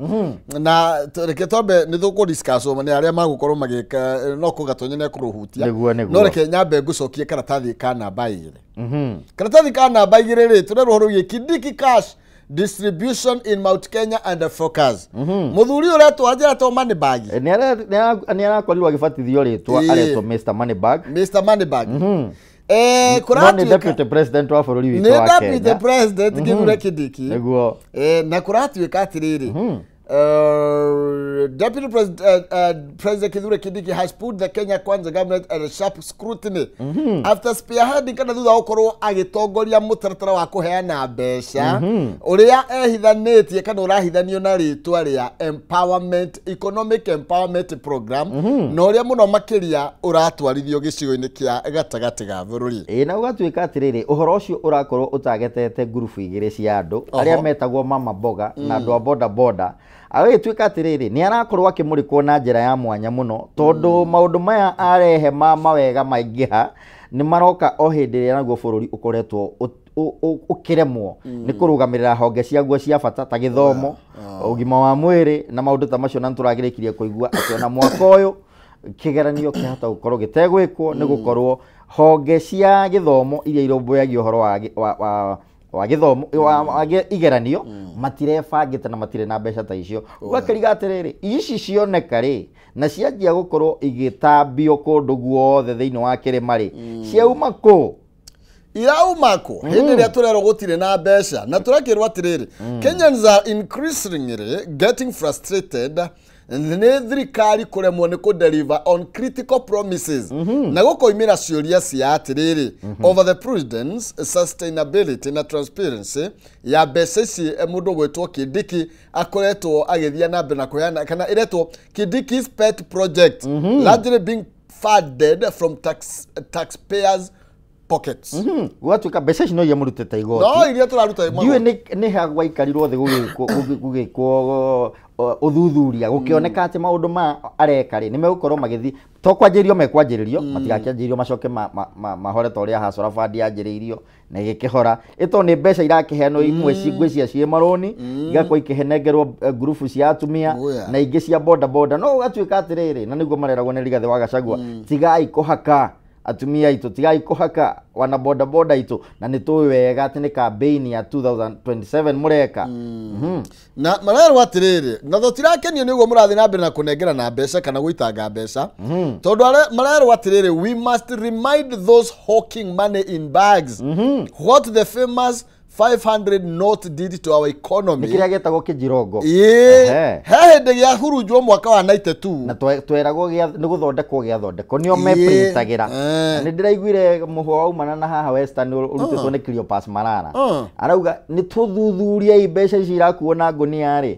na reke twambe nĩ tũkũ discuss nĩ arĩa magũkorwo magĩka no kũgatonye nĩ kũrũhutia. No reke nyambe ngũcokie karatathi ka namba 2. Karatathi ka namba 2 rĩ tũrerwo ũhoro wĩgiĩ Kindiki Cash distribution in Mount Kenya and the focus. Muthuri uretwo anjĩra Moneybag. Nĩ arakorirwo agĩbatithio rĩtwa aretwo Mr Moneybag. Mr Moneybag. Kũratuĩka deputy president wa bũrũri witũ wa Kenya. Nĩ deputy president Kithure Kindiki. Nĩguo. Na kũratuĩka atĩrĩrĩ, Deputy President, President Kithure Kindiki has put the Kenya Kwanza government under sharp scrutiny after spearheading kana thutha gũkorwo agĩtongoria mũtaratara wa kũheana mbeca ũrĩa ehithanĩtie kana ũrahithanio na rĩtwa rĩa empowerment, economic empowerment program, na ũrĩa mũno makĩria ũratwarithio gĩcigo-inĩ kĩa gatagatĩ ga bũrũri. Ĩĩ na ũgatuĩka atĩrĩrĩ, ũhoro ũcio ũrakorwo ũtagetete ngurubu igĩrĩ cia andũ arĩa metagwo mama mboga na andũ a boda boda. Agagĩtuĩka atĩrĩrĩ, nĩ arakorwo akĩmũrĩkwo na njĩra ya mwanya mũno tondũ maũndũ maya arehe ma mawega maingĩha nĩ maroka o hĩndĩ ĩrĩa naguo bũrũri ũkoretwo ũkĩremwo nĩ kũrũgamĩrĩra honge ciaguo cia bata ta gĩthomo, ũgima wa mwĩrĩ na maũndũ ta macio. Na nĩtũragĩrĩkirie kũigua atĩ ona mwaka ũyũ kĩgeranio kĩahota gũkorwo gĩtegwĩkwo nĩ gũkorwo honge cia gĩthomo iria irũmbũyagia ũhoro wa gĩthomo wa igeranio matirebangĩte na matirĩ na mbeca ta icio. Ũgakĩriga atĩrĩrĩ, ici cioneka rĩ na cianjia gũkorwo igĩtambio kũndũ guothe thĩinĩ wa kĩrĩma rĩ, ciauma kũ? Irauma kũ? Hĩndĩ ĩrĩa tũrerwo gũtirĩ na mbeca na tũrakĩrwo atĩrĩrĩ, Kenyans are increasingly getting frustrated Nĩ thirikari kũremwo nĩ kũ-deliver on critical promises na gũkoimĩra ciũria cia atĩrĩrĩ over the prudence, sustainability na transparency ya mbeca ici mũndũ ũgwĩtwo Kindiki akoretwo agĩthiĩ na mbere na kũheana kana ĩretwo Kindiki's pet project largely being funded from taxpayers pockets. Gwatuĩka mbeca ici no iria mũrutĩte igoti, no iria tũraruta ndiũĩ nĩ ha gwaikarirwo thĩ gũgĩkwo ũthuthuria gũkĩoneka atĩ maũndũ ma areka rĩ nĩ megũkorwo magĩthiĩ to kwanjĩrĩrio mekwanjĩrĩrio matigakĩanjĩrĩrio macoke mahore ta ũrĩa Hasora Fund yanjĩrĩirio na ĩgĩkĩhora ĩto nĩ mbeca irakĩheanwo imwe ngwĩciria ciĩ marũni igakorwo ikĩhenengerwo ngurubu cia atumia na ingĩ cia boda boda no gũgatuĩka atĩrĩrĩ na nĩguo mareragwo nĩ Rigathĩ wa Gachagua tigai kũhaka atumia aitũ tigai kũhaka wana boda boda aitũ na nĩ tũĩ wega atĩ nĩ campaign ya 2027 mũreka. Na marerwo atĩrĩrĩ na tũtirakenio nĩ ũguo mũrathiĩ na mbere na kũnengera na mbeca kana gũitanga mbeca tondũ marerwo atĩrĩrĩ we must remind those hawking money in bags what the famous 500 note did to our economy. Nĩ kĩrĩa gĩtagwo kĩnjirongo. Ĩĩ. He hĩndĩ gĩahurunjwo mwaka wa 92. Na tweragwo nĩ gũthondekwo gĩathondekwo nĩo meprintagĩra. Na nĩ ndĩraiguire mũhwa waumana na haha Western ũrutĩtwo nĩ Cleopas Malala. Arauga nĩ tũthuthuriei mbeca ici irakuo na ngũnia rĩ.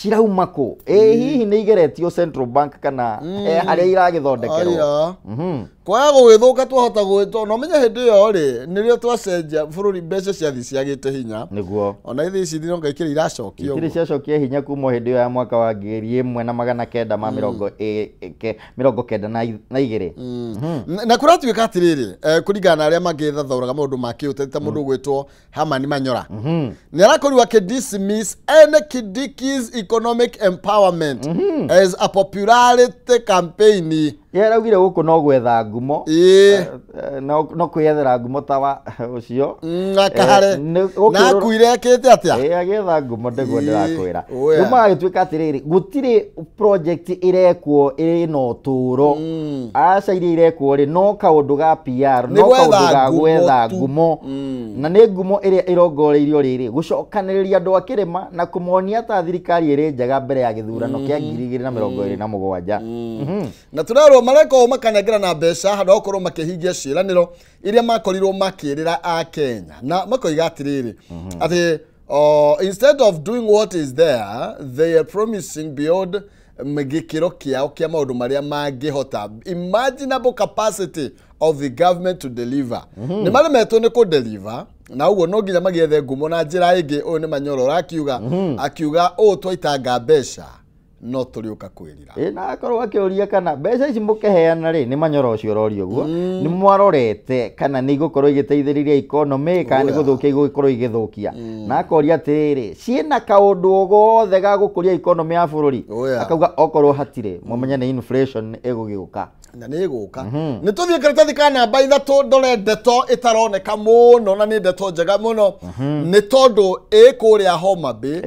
Cirauma kũ? Ĩ hihi nĩ igeretio Central Bank kana harĩa iragĩthondekerwo. Kwaga gũgĩthũka twahota gwĩtwo no menye hĩndĩ ĩyo rĩ nĩrĩo twacenjia bũrũri mbeca ciathiĩ ciagĩte hinya nĩguo ona ithe ici thirionga ikĩrĩ iracokio ikĩrĩ ciacokia hinya kuma hĩndĩ ĩyo ya mwaka wa 1992. Na kũratuĩka atĩrĩrĩ kũringana na arĩa mangĩthathaũraga maũndũ ma kĩũteti ta mũndũ ũgwĩtwo Herman Manyora nĩ arakorirwo akĩ dismiss any Kindiki's economic empowerment as a popularity campaign. Ye araugire gũkũ no gwetha ngumo no kwĩyethera ngumo ta wa ũcio akahare na akuire ekĩte atĩa agĩetha ngumo ndĩguo ndĩrakwĩra rĩu magagĩtuĩka atĩrĩrĩ gũtirĩ project ĩrekwo ĩna ũtũũro aca iria irekwo rĩ no kaũndũ ga PR no kaũndũ ga gwetha ngumo na nĩ ngumo ĩrĩa ĩrongoreirio rĩrĩ gũcokanĩrĩria andũ a kĩrĩma na kũmonia ta thirikari ĩrĩ njega mbere ya gĩthurano kĩa 2027. Na tũrerwo mareko makanengera na mbeca handũ ha gũkorwo makĩhingia ciĩranĩro iria makorirwo makĩrĩra a Kenya na makoiga atĩrĩrĩ atĩ instead of doing what is there they are promising beyond gĩkĩro kĩao kĩa maũndũ marĩa mangĩhota imaginable capacity of the government to deliver. Nĩ maremetwo nĩ kũ deliver na ũguo no nginya magĩethe ngumo na njĩra ĩngĩ. Ũyũ nĩ Manyora ũrakiuga akiuga ũũ twaitanga mbeca no tũrĩũka kwĩrira. Na akorwo akĩũria kana mbeca ici mũkĩheana rĩ nĩ Manyora ũcio ũroria ũguo nĩ mwarorete kana nĩ igũkorwo igĩteithĩrĩria economy kana nĩ gũthũkia igũkorwo igĩthũkia na akoria atĩrĩrĩ ciĩna kaũndũ gothe ga gũkũria economy ya bũrũri akauga okorwo hatirĩ mũmenye nĩ inflation ĩgũgĩũka na nĩ ĩgũka. Nĩ tũthiĩ karatathi ka namba 3 ndore ndeto ĩtaroneka mũno na nĩ ndeto njega mũno nĩ tondũ ĩ kũrĩa Homa Bay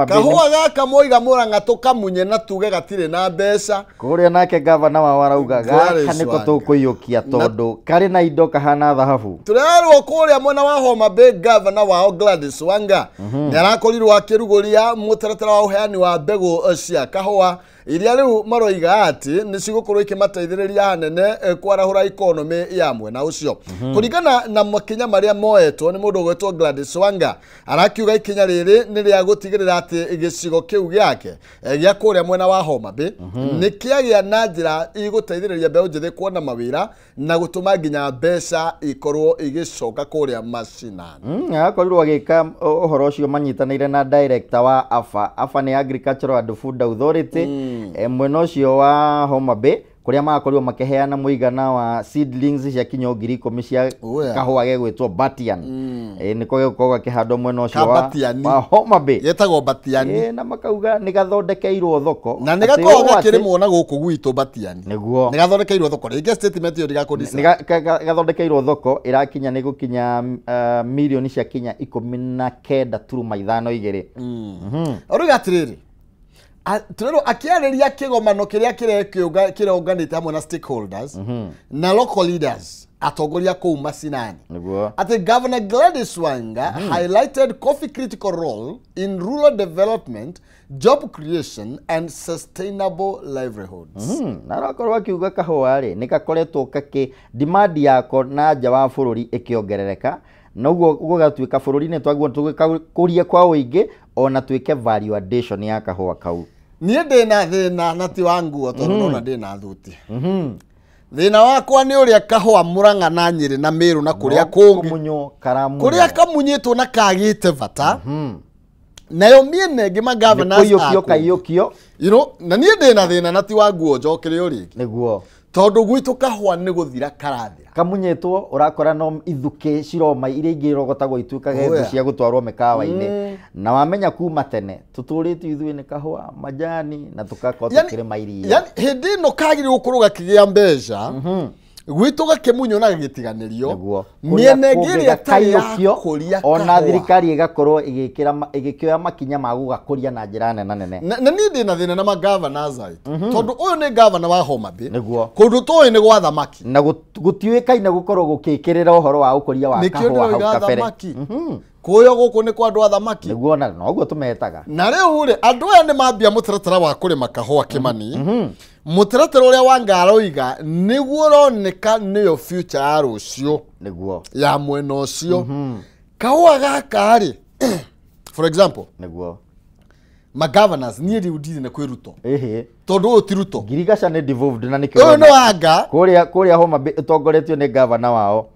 kahũa gaka moiga Mũrang'a tũkamunye na tuge gatirĩ na mbeca kũrĩa nake gavana wao arauga gaka nĩko tũkũiyũkia tondũ karĩ na indo kahana thahabu. Tũrerwo kũrĩa mwena wa Homa Bay gavana wao Gladys Wanga nĩ arakorirwo akĩrugũria mũtaratara wa ũheani wa mbegũ cia kahũa iria rĩu maroiga atĩ nĩ cigũkorwo ikĩmateithĩrĩria hanene kwarahũra economy ya mwena ũcio. Kũringana na makinya marĩa moetwo nĩ mũndũ ũgwĩtwo Gladys Wanga arakiuga ikinya rĩrĩ nĩ rĩa gũtigĩrĩra atĩ gĩcigo kĩu gĩake gĩa kũrĩa mwena wa Homa Bay nĩ kĩagĩa na njĩra igũteithĩrĩria mbeũ njĩthĩ kuona mawĩra na gũtũma nginya mbeca ikorwo igĩcoka kũrĩa macinani. Akorirwo agĩka ũhoro ũcio manyitanĩire na director wa AFA. AFA nĩ Agricultural and Food Authority mwena ũcio wa Homa Bay kũrĩa magakorirwo makĩheana mũigana wa seedlings cia kinya 10,000 cia kahũa gegwĩtwo Batian. Nĩko gĩgũkorwo gakĩhandwo mwena ũcio wa Homa Bay getagwo Batian. Na makauga nĩ gathondekeirwo thoko na nĩ gakoragwo gakĩrĩmwo na gũkũ gwitũ Batian nĩguo nĩ gathondekeirwo thoko rĩngĩ statement ĩyo ndĩgakũndisa nĩ gathondekeirwo thoko ĩrakinya nĩ gũkinya mirioni cia kinya 19.52. Ũruga atĩrĩrĩ Turero akiarĩria kĩgomano kĩrĩa kĩronganĩte hamwe na stakeholders na local leaders atongoria kũu macinani. Atĩ Governor Gladys Wanga highlighted coffee critical role in rural development, job creation and sustainable livelihoods. Na arakorwo akiuga kahũa rĩ nĩ gakoretwo kake demand yako na nja wa bũrũri ĩkĩongerereka, noguo gũgatuĩka bũrũri-inĩ twaguo tũgĩkũrie kwa ũingĩ ona tuĩke value addition ya kahũa kau. Niĩ ndĩna thĩna na ti wa nguo tondũ ndona ndĩna thuti. Thĩna wakwa nĩ ũrĩa kahũa Murang'a na Nyĩrĩ na Meru na kũrĩa kũngĩ kũrĩa kamunyĩtwo na kagĩte bata. Nayo mĩena ĩngĩ ma governors kaiyũkio. You know, na niĩ ndĩna thĩna na ti wa nguo njokere o rĩngĩ. Nĩguo. Tondũ gwitũ kahũa nĩ gũthira karathira. Kamunyĩtwo ũrakora no ithukĩ ciroma iria ingĩ irogotagwo ituĩkage thũ cia gũtwarwo mĩkawa-inĩ. Na wamenya kuma tene tũtũrĩte ithuĩ nĩ kahũa majani na tũgakorwo tũkĩrĩma iria. Yani hĩndĩ ĩno kagĩrĩirwo gũkorwo gakĩgĩa mbeca gwitũ gakĩmunywo na gagĩtiganĩrio. Mĩena ĩngĩ ĩrĩa ĩtarĩ ya kũria ona thirikari ĩgakorwo ĩgĩkĩoya makinya ma gũgakũria na njĩra nene nene. Na niĩ ndĩna thĩna na ma-governors aitũ tondũ ũyũ nĩ governor wa Homa Bay kũndũ tũĩ nĩ gwa thamaki na gũtiũĩkaine gũkorwo gũkĩkĩrĩra ũhoro wa ũkũria wa kahũa hau kabere. Kũyo gũkũ nĩ kwa andũ a thamaki. Nĩguo na noguo tũmetaga. Na rĩu rĩ andũ aya nĩ mambia mũtaratara wa kũrĩma kahũa Kĩmani. Mũtaratara ũrĩa Wanga aroiga nĩguo ũroneka nĩyo future ya rũciũ. Nĩguo. Ya mwena ũcio. Kahũa gaka rĩ for example nĩguo ma governors niĩ rĩu ndirĩ na kwĩ Ruto. Tondũ ũyũ ti Ruto. Ngirigaca nĩ devolved na nĩkĩo. Ũyũ nĩ Wanga. Kũrĩa Homa Bay ĩtongoretio nĩ governor wao.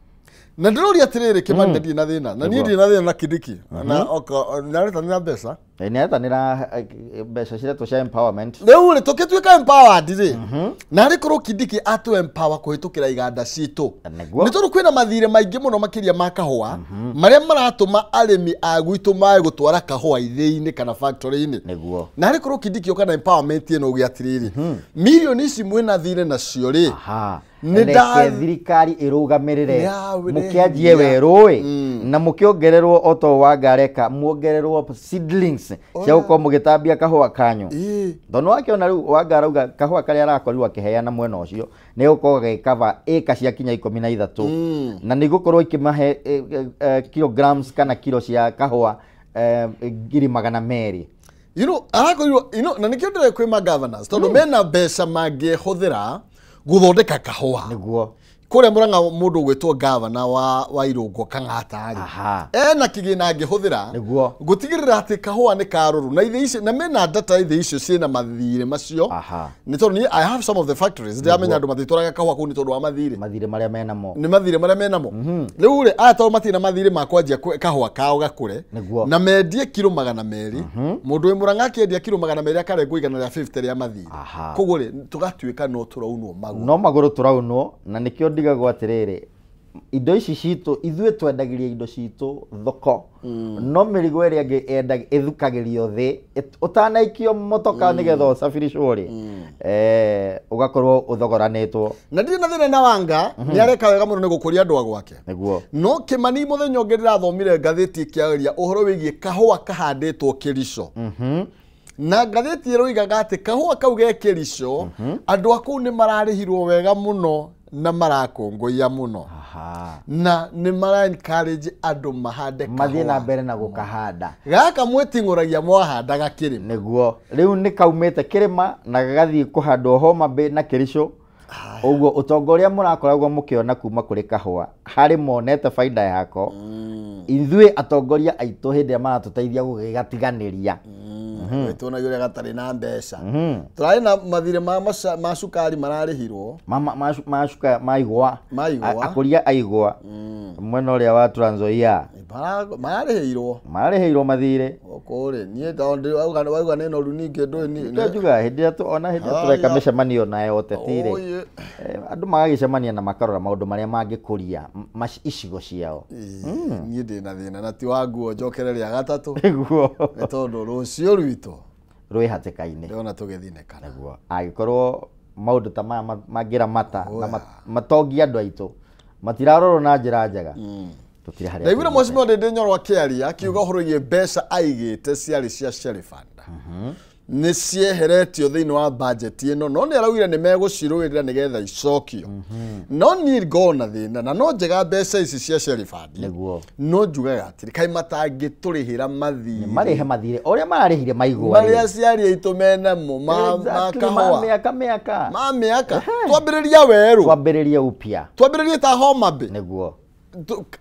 Na ndĩroria atĩrĩrĩ Kĩmani na ndirĩ na thĩna. Na niĩ ndirĩ na thĩna na Kindiki. Na nĩaretanĩra mbeca. Nĩaretanĩra mbeca ciretwo cia empowerment. Rĩu rĩ tũkĩtuĩka empowered rĩ na arĩ korwo Kindiki atũ empower kũhĩtũkĩra iganda citũ. Nĩ tondũ kwĩna mathirĩ maingĩ mũno makĩria ma kahũa marĩa maratũma arĩmi a gwitũ mae gũtwara kahũa ithĩi-inĩ kana factory-inĩ. Nĩguo. Na arĩ korwo Kindiki oka na empowerment ĩno ũgĩa atĩrĩrĩ mirioni ici mwĩna thirĩ nacio rĩ nĩ thirikari ĩrũgamĩrĩre mũkĩanjie werũ na mũkĩongererwo o to Wanga areka muongererwo seedlings cia gũkorwo mũgĩtambia kahũa kanyu. Tondũ wakĩona rĩu Wanga arauga kahũa karĩa arakorirwo akĩheana mwena ũcio nĩ gũkorwo gagĩkava ĩka cia kinya 13 na nĩ gũkorwo ikĩmahe kilograms kana kilo cia kahũa 200,000. You know, arakorirwo you know, na nĩkĩo ndĩrĩ kwĩ ma governors tondũ mena mbeca mangĩhũthĩra gũthondeka kahũa. Nĩguo. Kũrĩa Murang'a mũndũ ũgwĩtwo governor wa Irũngũ Kang'ata rĩ ena kĩgĩna angĩhũthĩra nĩguo gũtigĩrĩra atĩ kahũa nĩ karũrũ na ithĩ icio na mena data ithĩ icio ciĩna mathirĩ macio. Nĩ tondũ niĩ I have some of the factories ndĩramenya andũ matitwaraga kahũa kũu nĩ tondũ wa mathirĩ marĩa menamo. Nĩ mathirĩ marĩa menamo. Rĩu rĩ aya tondũ matirĩ na mathirĩ ma kwanjia kahũa kao gakũre na mendie kiro 200 mũndũ wĩ Murang'a akĩendia kiro 200 akarengwo 150 rĩa mathirĩ. Koguo rĩ tũgatuĩka no tũraunwo magũrũ. No magũrũ tũraunwo na nĩkĩo ndigagwo atĩrĩrĩ indo ici citũ ithuĩ twendagĩria indo citũ thoko no mĩrigo ĩrĩa ĩngĩ ĩthukagĩrio thĩ ũtanaikio motoka nĩgetha ũcabiricwo rĩ ũgakorwo ũthogoranĩtwo. Na ndirĩ na thĩna na Wanga nĩ areka wega mũno nĩ gũkũria andũ a gwake. Nĩguo. No Kĩmani mũthenya ũngĩ ndĩrathomire ngathĩti ĩkĩaria ũhoro wĩgiĩ kahũa kahandĩtwo Kĩrico. Na ngathĩti ĩroigaga atĩ kahũa kau ge Kĩrico andũ a kũu nĩ mararĩhirwo wega mũno na marakũngũiya mũno na nĩ mara encourage andũ mahande kahũa mathiĩ na mbere na gũkahanda. Gaka mwĩting'ũragia mwahandaga kĩrĩma. Nĩguo. Rĩu nĩ kaumĩte kĩrĩma na gagathiĩ kũhandwo Homa Bay na Kĩrico. Ũguo ũtonga ũrĩa mũrakoragwo mũkĩona kuma kũrĩ kahũa harĩ monete baida yako. Ithuĩ atongoria aitũ hĩndĩ ĩrĩa maratũteithia gũgĩgatiganĩria. Tuonagia ũrĩa gatarĩ na mbeca. Tũrarĩ na mathirĩ ma cukari mararĩhirwo. Ma cukari ma igwa. Akũria a igwa. Mwena ũrĩa wa Trans Nzoia. Mararĩhĩirwo. Mararĩhĩirwo mathirĩ. Gũkũ rĩ niĩ tondũ wauga nĩ noru ningĩ ndũĩ niĩ. Nĩkĩo njugaga hĩndĩ ĩrĩa ona hĩndĩ ĩrĩa tũreka mĩcemanio na ya ũteti rĩ andũ magagĩcemania na makarora maũndũ marĩa mangĩkũria icigo ciao. Niĩ ndĩna thĩna na ti wa nguo njokere rĩa gatatũ. Nĩguo. Nĩ tondũ rũciũ rwitũ rwĩ hatĩka-inĩ. Ndĩrona tũgĩthinĩkana. Nĩguo. Angĩkorwo maũndũ ta maya mangĩramata na matongia andũ aitũ matirarorwo na njĩra njega. Ndaiguire Mheshimiwa Ndindi Nyoro akĩaria akiuga ũhoro wĩgiĩ mbeca aigĩte ciarĩ cia Shell Fund. Nĩ cieheretio thĩinĩ wa budget ĩno no nĩ araugire nĩ megũcirũĩrĩra nĩgetha icokio. No niĩ ngona thĩna na no njega mbeca ici cia Sherifandi no njugaga atĩrĩ kaĩ matangĩtũrĩhĩra mathirĩ marĩhe mathirĩ ũrĩa mararĩhire maigua marĩa aciari aitũ menamo ma kahũa mĩaka ma mĩaka twambĩrĩria werũ twambĩrĩrie upya twambĩrĩrie ta Homa Bay nĩguo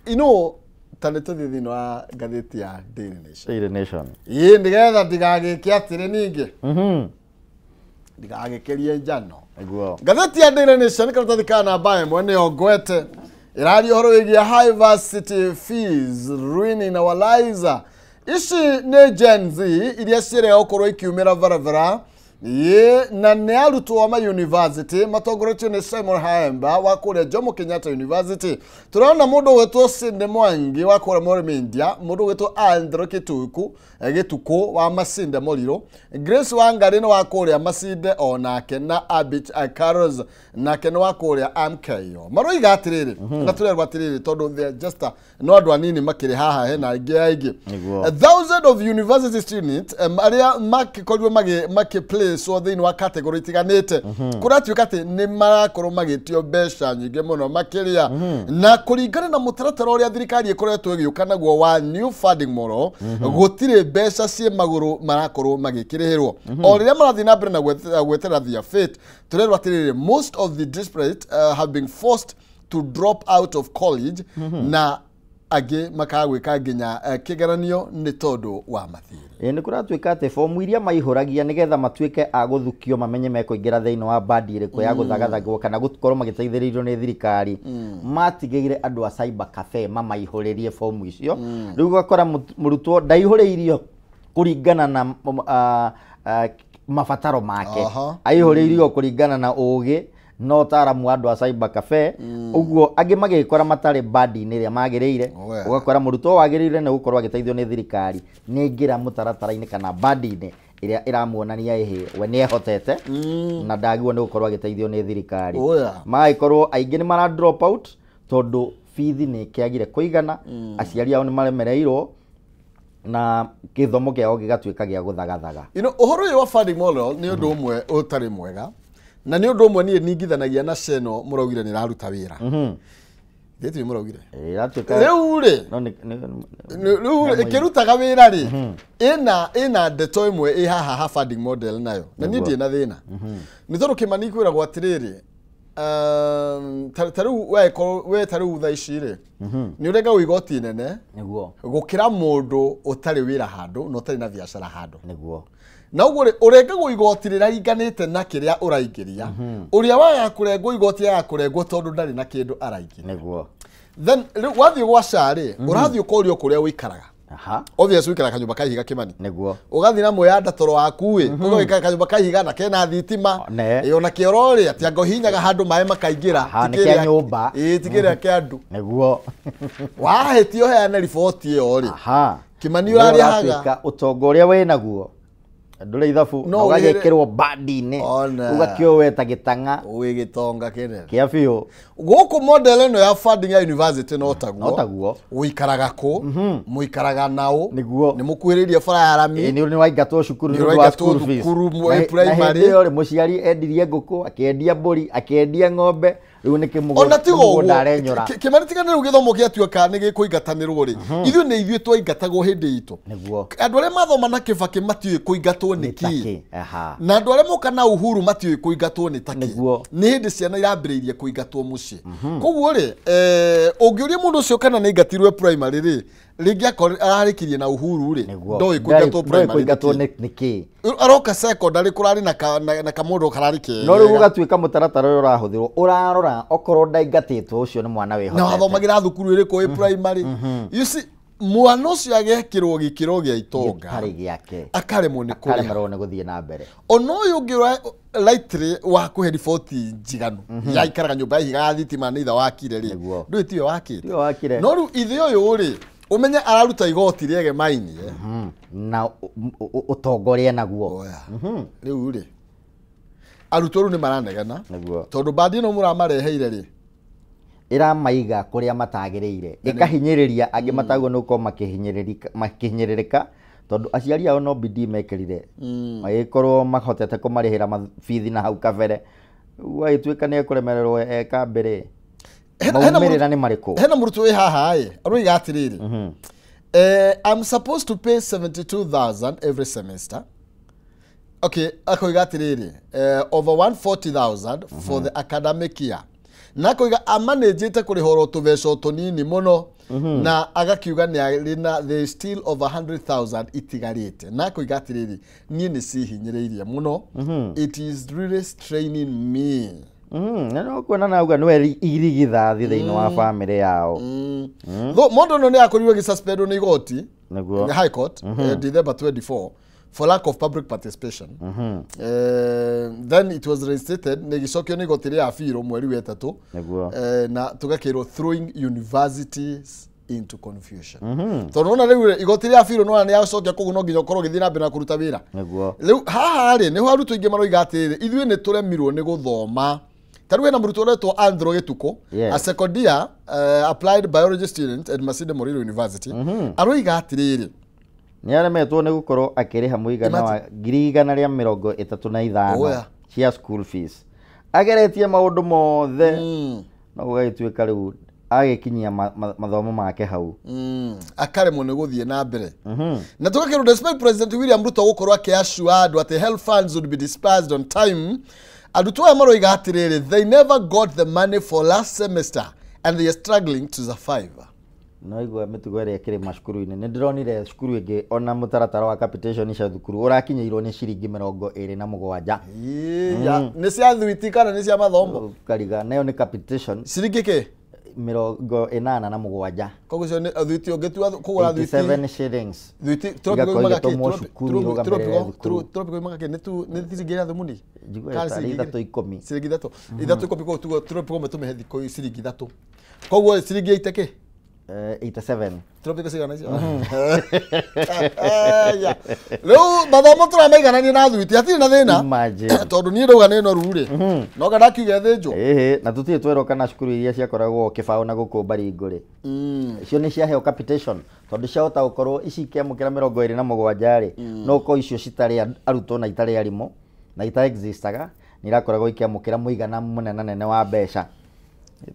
you know ta nĩ tũthiĩ thĩinĩ wa ngathĩti ya Daily Nation. Daily Nation. Ĩĩ nĩgetha ndigagĩke atĩrĩ ningĩ. Ndigagĩkĩrie njano. Nĩguo. Ngathĩti ya Daily Nation karatathi ka namba ĩmwe nĩyo ngwete ĩraria ũhoro wĩgiĩ high varsity fees ruining our lives. Ici nĩ Gen Z iria ciĩrĩga gũkorwo ikiumĩra barabara. Ĩĩ na nĩ arutwo ma university matongoretio nĩ Simon Haemba wa kũrĩa Jomo Kenyatta University. Tũrona mũndũ ũgwĩtwo Sinde Mwangi wa kũrĩa Mũrĩmi India, mũndũ ũgwĩtwo Andrew Gĩtukũ wa Masinde Muliro, Grace Wangari nĩ wa kũrĩa Masinde onake na Abich Carlos nake nĩ wa kũrĩa MKO. Maroiga atĩrĩrĩ na tũrerwo atĩrĩrĩ tondũ they are just no andũ anini makĩrĩ haha hena aingĩ aingĩ. Thousand of university students arĩa makĩkorirwo makĩ so thĩinĩ wa category itiganĩte kũratuĩka atĩ nĩ marakorwo magĩtio mbeca nyingĩ mũno makĩria na kũringana na mũtaratara ũrĩa thirikari ĩkoretwo ĩgĩũka naguo wa new funding model gũtirĩ mbeca ciĩ magũrũ marakorwo magĩkĩrĩhĩrwo o rĩrĩa marathiĩ na mbere na gweterera their fate. Tũrerwo atĩrĩrĩ most of the desperate have been forced to drop out of college na angĩ makaga gwĩka nginya kĩgeranio nĩ tondũ wa mathirĩ. Nĩ kũratuĩka atĩ fomu iria maihũragia nĩgetha matuĩke a gũthukio mamenye mekũingĩra thĩinĩ wa bandi ĩrĩkũ ya gũthagathagwo kana gũkorwo magĩteithĩrĩirio nĩ thirikari matigĩire andũ a cyber cafe mamaihũrĩrie fomu icio. Rĩu ũgakora mũrutwo ndaihũrĩirio kũringana na mabataro make, aihũrĩirio kũringana na ũgĩ no taaramu andũ a cyber cafe ũguo angĩ magĩkora matarĩ bandi-inĩ ĩrĩa magĩrĩire. Ũgakora mũrutwo wagĩrĩire nĩ gũkorwo agĩteithio nĩ thirikari nĩ aingĩra mũtaratara-inĩ kana bandi-inĩ ĩrĩa ĩramuonania ĩhĩ we nĩ ehotete na ndagĩrĩirwo nĩ gũkorwo agĩteithio nĩ thirikari. Magĩkorwo aingĩ nĩ mara drop out tondũ bithi nĩ kĩagire kũigana, aciari ao nĩ maremereirwo na gĩthomo kĩao gĩgatuĩka gĩa gũthagathaga. You know, ũhoro ũyũ wa funding model nĩ ũndũ ũmwe ũtarĩ mwega na nĩ ũndũ ũmwe niĩ ningithanagia na ceno mũraugire nĩ ĩraruta wĩra. Thĩtĩ mũraugire rĩu rĩ rĩu ĩkĩrutaga wĩra rĩ ĩna ndeto ĩmwe ĩ haha ha funding model nayo na niĩ ndirĩ na thĩna nĩ tondũ Kĩmani kwĩragwo atĩrĩrĩ ta rĩu we ta rĩu thaa ici rĩ nĩ ũrengagwo igoti inene nĩguo gũkĩra mũndũ ũtarĩ wĩra handũ na ũtarĩ na biacara handũ nĩguo na ũguo rĩ ũrengagwo igoti rĩraringanĩte na kĩrĩa ũraingĩria ũrĩa waga kũrengwo igoti aga kũrengwo tondũ ndarĩ na kĩndũ araingĩria nĩguo. Then rĩu wathiĩ gwa SHA rĩ ũrathiĩ ũkorio kũrĩa ũikaraga. Obviously ũikaraga kanyũmba ka ihiga Kĩmani nĩguo ũgathiĩ na mwĩyanda toro waku ĩ ũgaikara kanyũmba ka ihiga na kena thitima ĩ ona kĩoro rĩ atĩ anga ũhihinyaga handũ maĩ makaingĩra ti kĩa nyũmba ĩ ti kĩrĩa kĩa andũ nĩguo wahĩtia ũheane riboti ĩyo rĩ Kĩmani ũrarĩhaga ũtonga ũrĩa wĩnaguo ndũrĩ ithabu na ũgagĩkĩrwo bandi-inĩ ũgakĩowe ta gĩtang'a wĩ gĩtonga kĩnene kĩa biũ. Gũkũ model ĩno ya funding ya university no taguo ũikaraga kũ mũikaraga naũ nĩguo nĩ mũkuhĩrĩirie bara ya rami nĩ waingatwo cukuru nĩ ũndũ wa school fees primary na hĩndĩ ĩyo rĩ mũciari endirie ngũkũ akĩendia mbũri akĩendia ng'ombe rĩu nĩ ona tiga ũguo kĩmũgũnda arenyũra. Kĩmani tiga rĩu gĩthomo gĩatuĩka nĩ gĩkũingatanĩrwo rĩ ithuĩ nĩ ithuĩ twaingatagwo hĩndĩ itũ andũ arĩa mathoma na Kĩbakĩ matiũĩ kũingatwo nĩ kĩ na andũ arĩa moka na Uhuru matiũĩ kũingatwo nĩ takĩ nĩ hĩndĩ ciana irambĩrĩirie kũingatwo mũciĩ. Koguo rĩ ũngĩũria mũndũ ũcio kana nĩ aingatirwe primary rĩ rĩngĩ akorwo ararĩkirie na Uhuru rĩ ndoĩ kũingatwo primary nĩ kĩ aroka secondary kũrarĩ na kamũndũ kararĩ kega no rĩu ũgatuĩka mũtaratara ũrĩa ũrahũthĩrwo ũrarora okorwo ndaingatĩtwo ũcio nĩ mwana wĩhotete na wathomagĩra thukuru ĩrĩkũ ĩ primary. You see mwana ũcio agekĩrwo gĩkĩro gĩa itonga gĩtarĩ gĩake akaremwo nĩ kũrĩha akaremerwo nĩ gũthiĩ na mbere ona ũyũ ũngĩ lightly wa kũhe riboti njiganu yaikaraga nyũmba ya ihiga ya thitima nĩ ithe wakire rĩ ndũĩ tiwe wakĩte no rĩu ithe ũyũ rĩ ũmenye araruta igoti rĩege maini na ũtonga ũrĩa naguo rĩu rĩ arutwo rĩu nĩ maranegana tondũ bandi ĩno mũramareheire rĩ ĩramaiga kũrĩa matagĩrĩire ĩkahinyĩrĩria angĩ matagwo nĩ gũkorwo makĩhinyĩrĩrĩka Tondu aciari ao no bidii mekĩrire magĩkorwo mahotete kũmarĩhĩra mabithi na hau kabere gwagĩtuĩka nĩ ekũremererwo eka mbere maumĩrĩra nĩ marĩkũ? Hena mũrutwo wĩ haha ĩ aroiga atĩrĩrĩ, I'm supposed to pay 72,000 every semester. Okay, akoiga atĩrĩrĩ, over 140,000 for the academic year. Na akoiga amanĩnjĩte kũrĩha tũbeca tũnini mũno na agakiuga nĩ arĩ na there still over 100,000 itigarĩte. Na akoiga atĩrĩrĩ, niĩ nĩ cihinyĩrĩirie mũno. It is really straining me. Na no kuona na uga nĩwe irigithathi thĩinĩ wa family yao. Mũndũ ũyũ nĩ akorirwo agĩsuspendwo nĩ igoti, nĩ High Court, December 24 for lack of public participation. Then it was reinstated nĩ gĩcokio nĩ igoti rĩa Abiro mweri wa 3 na tũgakĩrwo throwing universities into confusion. Tondũ nona rĩu igoti rĩa Abiro nona nĩ yacokia koguo no nginya ũkorwo ũgĩthiĩ na mbere na kũruta wĩra. Rĩu haha rĩ nĩho arutwo aingĩ maroiga atĩrĩrĩ, ithuĩ nĩ tũremirwo nĩ gũthoma. Ta rĩu hena mũrutwo ũretwo Andrew Gĩtukũ, a second year applied biology student at Masinde Muliro University. Aroiga atĩrĩrĩ, nĩ aremetwo nĩ gũkorwo akĩrĩha mũigana wa 135,000 cia school fees. Ageretie maũndũ mothe no gũgagĩtuĩka rĩu agĩkinyia mathomo make hau akaremwo nĩ gũthiĩ na mbere. Na tũgakĩrwo despite President William Ruto gũkorwo akĩassure andũ atĩ health funds would be dispersed on time, arutwo aya maroiga atĩrĩrĩ, they never got the money for last semester and they are struggling to survive. No igua mĩtugo ĩrĩa ĩkĩrĩ macukuru-inĩ. Nĩ ndĩronire cukuru ĩngĩ ona mũtaratara wa capitation cia thukuru ũrakinyĩirwo nĩ ciringi 27. Nĩ cia thwiti kana nĩ cia mathomo? Kariga nayo nĩ capitation. Ciringi kĩ? 87. Koguo cio nĩ thwiti ũngĩtua kũgũra thwiti 87 shillings. Thwiti tropical imaga kĩ? Nĩ ciringi ĩrĩa thumuni? Kana ciringi ithatũ. Ithatũ ikũmi koguo tropical tũmĩhe thikũ ciringi ithatũ. Koguo ciringi 8 kĩ? 87. Tropical cigana icio? Rĩu mathomo tũramaiganania na thwiti hatirĩ na thĩna tondũ niĩ ndauga nĩ noru rĩ no nga ndakiuga ĩthĩnjwo. Na tũtirĩ twerwo kana cukuru iria ciakoragwo kĩbaũ na gũkũ Baringo rĩ icio nĩ ciaheo capitation tondũ ciahota gũkorwo ici ikĩamũkĩra 27 rĩ no ũkorwo icio citarĩ arutwo na itarĩ arimũ na ita existaga nĩ irakoragwo ikĩamũkĩra mũigana mũnenanene wa mbeca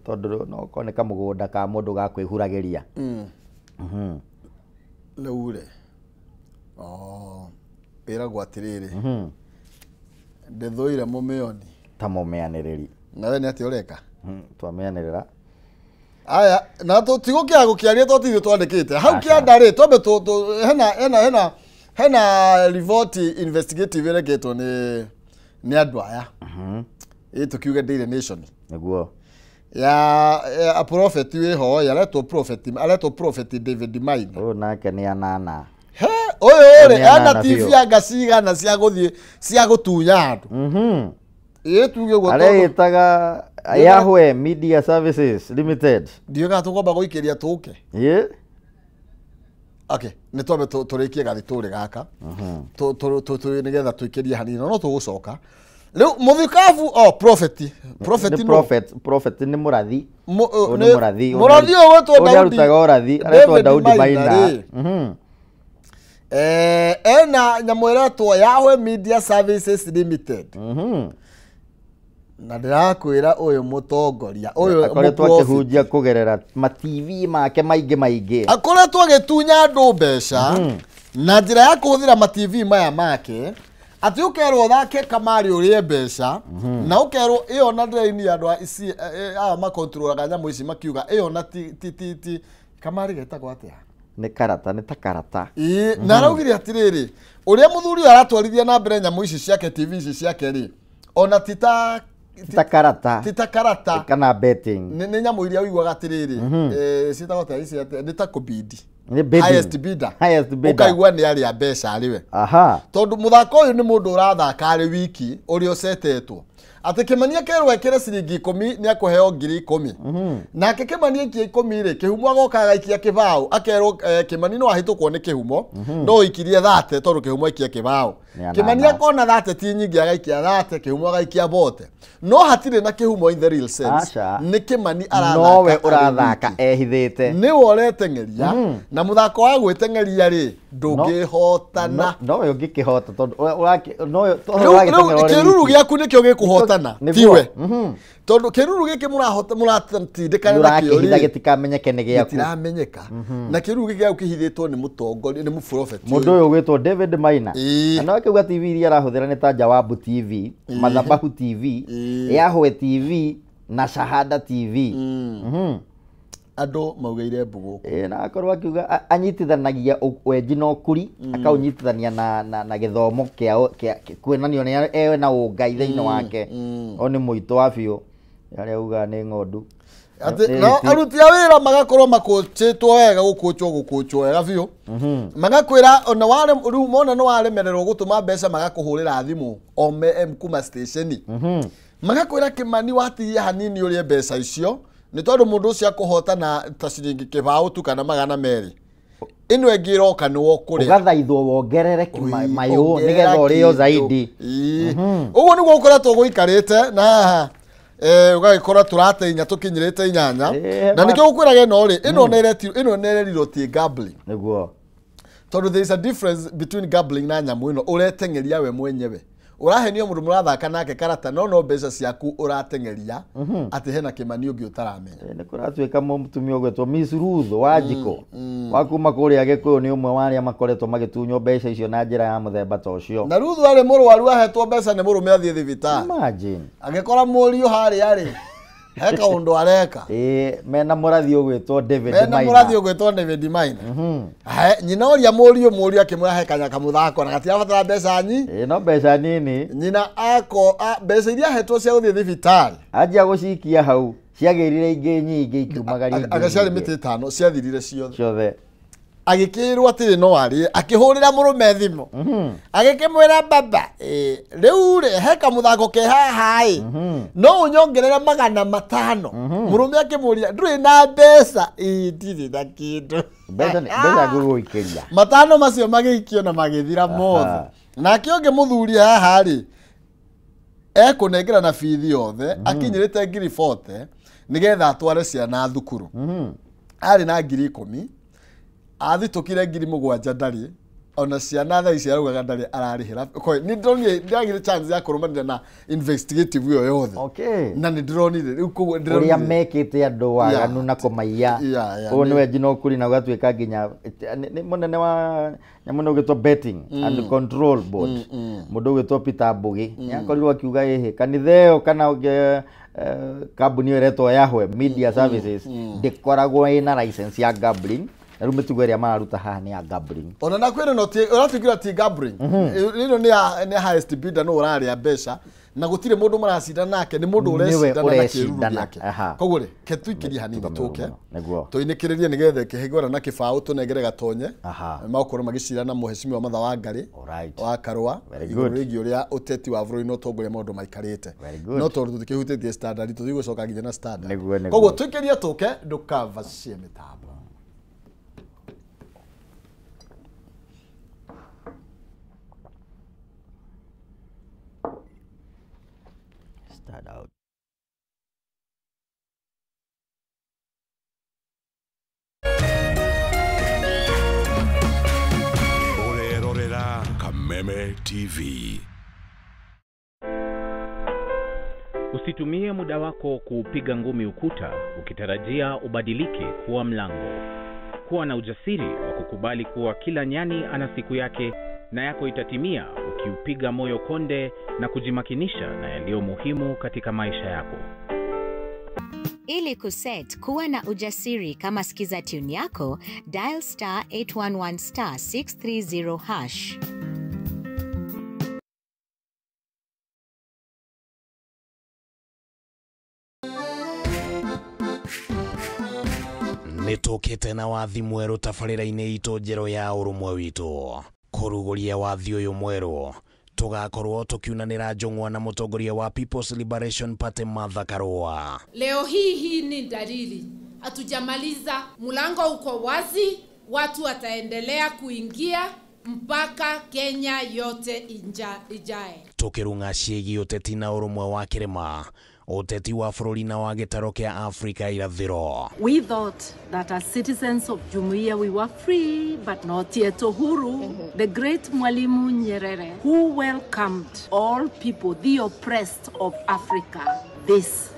tondũ no ũkorwo nĩ kamũgũnda ka mũndũ ga kwĩhuragĩria. Rĩu rĩ ĩragwo atĩrĩrĩ, ndĩthũire mũmĩoni ta mũmeanĩrĩri. Nawe nĩ atĩa ũreka? Twamĩanĩrĩra. Aya na tũtigũkĩaga gũkĩaria tondũ ti ithuĩ twandĩkĩte hau kĩanda rĩ twambe hena hena report investigative ĩrekĩtwo nĩ andũ aya ĩ tũkiuge Daily Nation nĩguo ya a prophet wĩho aretwo prophet David Maina. Ũyũ nake nĩ anana. He ũyũ rĩ ena TV anga cigana cia gũthiĩ cia gũtunya andũ. Ĩ tuge ũguo tondũ areĩtaga Yahweh Media Services Limited. Ndiũĩ kana tũkwamba gũikĩria tũke. Ĩ Okay, nĩ twambe tũrĩkie gathitũrĩ gaka nĩgetha tũikĩrie hanini no tũgũcoka. Rĩu mũthikabu prophet prophet nĩ mũrathi. Nĩ mũrathi. Mũrathi ũyũ wetwo Daudi. Ũrĩa arutaga ũrathi aretwo Daudi Maina. Ena nyamũ ĩretwo Yahweh Media Services Limited. Na ndĩrakwĩra ũyũ mũtongoria ũyũ akoretwo akĩhunjia kũgerera ma TV make maingĩ maingĩ. Akoretwo agĩtunya andũ mbeca na njĩra ya kũhũthĩra ma TV maya make atĩ ũkerwo ũthake kamarĩ ũrĩe mbeca na ũkerwo ĩyo na ndĩraini andũ ici aya makontrolaga nyamũ ici makiuga ĩyo na ti kamarĩ getagwo atĩa? Nĩ karata, nĩ ta karata. Ĩĩ, na araugire atĩrĩrĩ, ũrĩa mũthuri ũyũ aratwarithia na mbere nyamũ ici ciake TV ici ciake rĩ ona ti ta karata, ti ta karata kana betting. Nĩ nyamũ iria ũiguaga atĩrĩrĩ ciĩtagwo ta ici nĩ ta kũbidi. Highest bidder. Highest bidder. Ũkaigua nĩ arĩa mbeca arĩ we. Aha. Tondũ mũthako ũyũ nĩ mũndũ ũrathaka arĩ wiki ũrĩa ũcetetwo. Atĩ Kĩmani akerwo ekĩre ciringi 10 nĩ akũheo 10,000. Nake Kĩmani aikia 10 rĩ Kĩhumo agoka agaikia kĩbaũ akerwo Kĩmani no ahĩtũkwo nĩ Kĩhumo no ũikirie 30 tondũ Kĩhumo aikia kĩbaũ. Kimani akona 30 ti nyingĩ agaikia 30 Kĩhumo agaikia bote no hatirĩ na Kĩhumo in the real sense. Nĩ Kimani arathaka nowe ũrathaka ehithĩte nĩwe ũreteng'eria na mũthako wa gwĩteng'eria rĩ ndũngĩhotana nowe ũngĩkĩhota tondũ nowe ũragĩteng'era kĩruru gĩaku nĩkĩo gĩkũhotana tiwe tondũ kĩruru gĩkĩ mũrahota mũratindĩkana nakĩo rĩ gĩtikamenyeke nĩ gĩaku gĩtiramenyeka na kĩruru gĩkĩ gĩaku kĩhithĩtwo nĩ mũtongoria nĩ mũprofeti mũndũ ũyũ ũgwĩtwo David Maina na no akiuga TV iria arahũthĩra nĩ ta Jawabu TV, Madhabahu TV, Yahwe TV na Shahada TV. Andũ maugĩire mbugũ na akorwo akiuga anyitithanagia wenji na ũkuri akaũnyitithania na gĩthomo kĩa kuonanio nĩ ewe na ũngai thĩinĩ wake o nĩ mũitũ wa biũ arĩa uga nĩ ng'ondu atĩ no aruti a wĩra magakorwo makũchĩtwo wega gũkũchwo wega biũ magakwĩra ona ware rĩu mona nĩ waremererwo gũtũma mbeca magakũhũrĩra thimũ o kuma station magakwĩra Kimani watigia hanini ũrĩe mbeca icio nĩ tondũ mũndũ ũcio akũhotana ta ciringi kĩbaũ tu kana 200 ĩno ĩngĩ ĩroka nĩ wokũrĩa ũgathaithwo wongerere mayũ nĩgetha ũrĩo zaidi ũguo nĩguo ũkoretwo gũikarĩte na haha ũgagĩkora tũrate inya tũkinyĩrĩte inyanya na nĩkĩo gũkwĩraga ĩno rĩ ĩno nĩrerirwo ti gambling nĩguo tondũ there is a difference between gambling na nyamũ ĩno ũreteng'eria we mwenyewe ũrahenio mũndũ mũrathaka nake karata no mbeca ciaku ũrateng'eria atĩ hena Kimani ũngĩ ũtaramenya nĩ kũratuĩka mũtumia ũgwĩtwo Miss Ruth Wanjikũ wa kuma kũrĩa Gĩkũyũ nĩ ũmwe wa arĩa makoretwo magĩtunywo mbeca icio na njĩra ya mũthemba ta ũcio na Ruth arĩ mũrwaru ahetwo mbeca nĩ mũrũme athiĩ thibitarĩ imagine agĩkora mũriũ harĩa rĩ he kaũndũ areka mena mũrathi ũgwĩtwo David Maina mena mũrathi ũgwĩtwo David Maina nyina ũria mũriũ akĩmwĩra he kanya kamũthako na gatirabatara mbeca nyi no mbeca nini nyina ako mbeca iria ahetwo cia gũthiĩ thibitarĩ anjia gũcikia hau ciagĩrire ingĩ nyingĩ ikiumagaria anga ciarĩ mĩtĩ 5 ciathirire ciothe agĩkĩrwo atĩrĩ no arĩe akĩhũrĩra mũrũme thimũ agĩkĩmwĩra baba rĩu rĩ he kamũthako ke haha ĩ no ũnyongerere 500 mũrũme akĩmũria ndũrĩ na mbeca ndirĩ na kĩndũ mbeca ngũgũikĩria 5 macio magĩikio na magĩthira mothe nake ũngĩ mũthuri haha rĩ ekũnengera na bithi yothe akinyĩrĩte 40,000 nĩgetha atware ciana thukuru arĩ na 10,000 athitũkire 7,000 ndarĩ ona ciana thaa ici araugaga ndarĩ ararĩhĩra nĩ ndĩronire ndĩragire chance ya kũrũmanĩra na investigative ĩyo yothe na nĩ ndĩronire rĩu koguo ũrĩa mekĩte andũ waganu na kũmaiya ũyũ nĩwe Njino Ũkuri na ũgatuĩka nginya nĩ mũnene wa nyamũ ĩno ũgĩtwo betting and control board mũndũ ũgwĩtwo Peter Mbũgĩ nĩ akorirwo akiuga ĩhĩ kanitha ĩyo kana kambuni ĩyo ĩretwo Yahwe Media Services ndĩkoragwo ĩna license ya gambling rĩu mĩtugo ĩrĩa mararuta haha nĩ ya gambling ona na kwĩna no ũratuĩkĩra ti gambling ĩno nĩ highest bidder no ũrarĩa mbeca na gũtirĩ mũndũ maracindana nake nĩ mũndũ ũrecindana na kĩruru gĩake koguo rĩ ke tũikĩrie hanini tũke tũinĩkĩrĩrie nĩgetha kĩhĩgũra na kĩbaũ tũnengere gatonye magũkorwo magĩcirana mũhecimiwa Martha Wangari wa Karũa igũrũ rĩgiĩ ũrĩa ũteti wa bũrũri na ũtongoria maũndũ maikarĩte no tondũ tũtikĩhutĩtie standard tũthiĩ gũcoka nginya na standard koguo tũikĩrie tũke ndũkavacie mĩtambo. Start out. Orerorera Kameme TV. Usitumie muda wako kuupiga ngumi ukuta ukitarajia ubadilike kuwa mlango. Kuwa na ujasiri wa kukubali kuwa kila nyani ana siku yake na yako itatimia ukiupiga moyo konde na kujimakinisha na yaliyo muhimu katika maisha yako. Ili kuset kuwa na ujasiri kama skiza tune yako, dial *811 *630#. Nĩtũkĩte na wathi mwerũ tabarĩra-inĩ itũ njerũ ya ũrũmwe witũ. Kũrugũria wathi ũyũ mwerũ tũgakorwo tũkiunanĩra njũng'wa na mũtongoria wa People's Liberation Party Martha Karua. Leo hii ni dalili hatujamaliza, mlango uko wazi, watu wataendelea kuingia mpaka Kenya yote ijae. Tukirung'a ciĩgiĩ ũteti na ũrũmwe wa kĩrĩma, ũteti wa bũrũri na wa gĩtaro kĩa Afrika irathĩro. We thought that as citizens of Jumuiya we were free, but not yet uhuru. The great Mwalimu Nyerere, who welcomed all people, the oppressed of Africa, this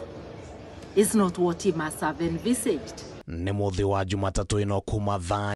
is not what he must have envisaged. Nĩ mũthĩ wa Jumatatũ ĩno kuma thaa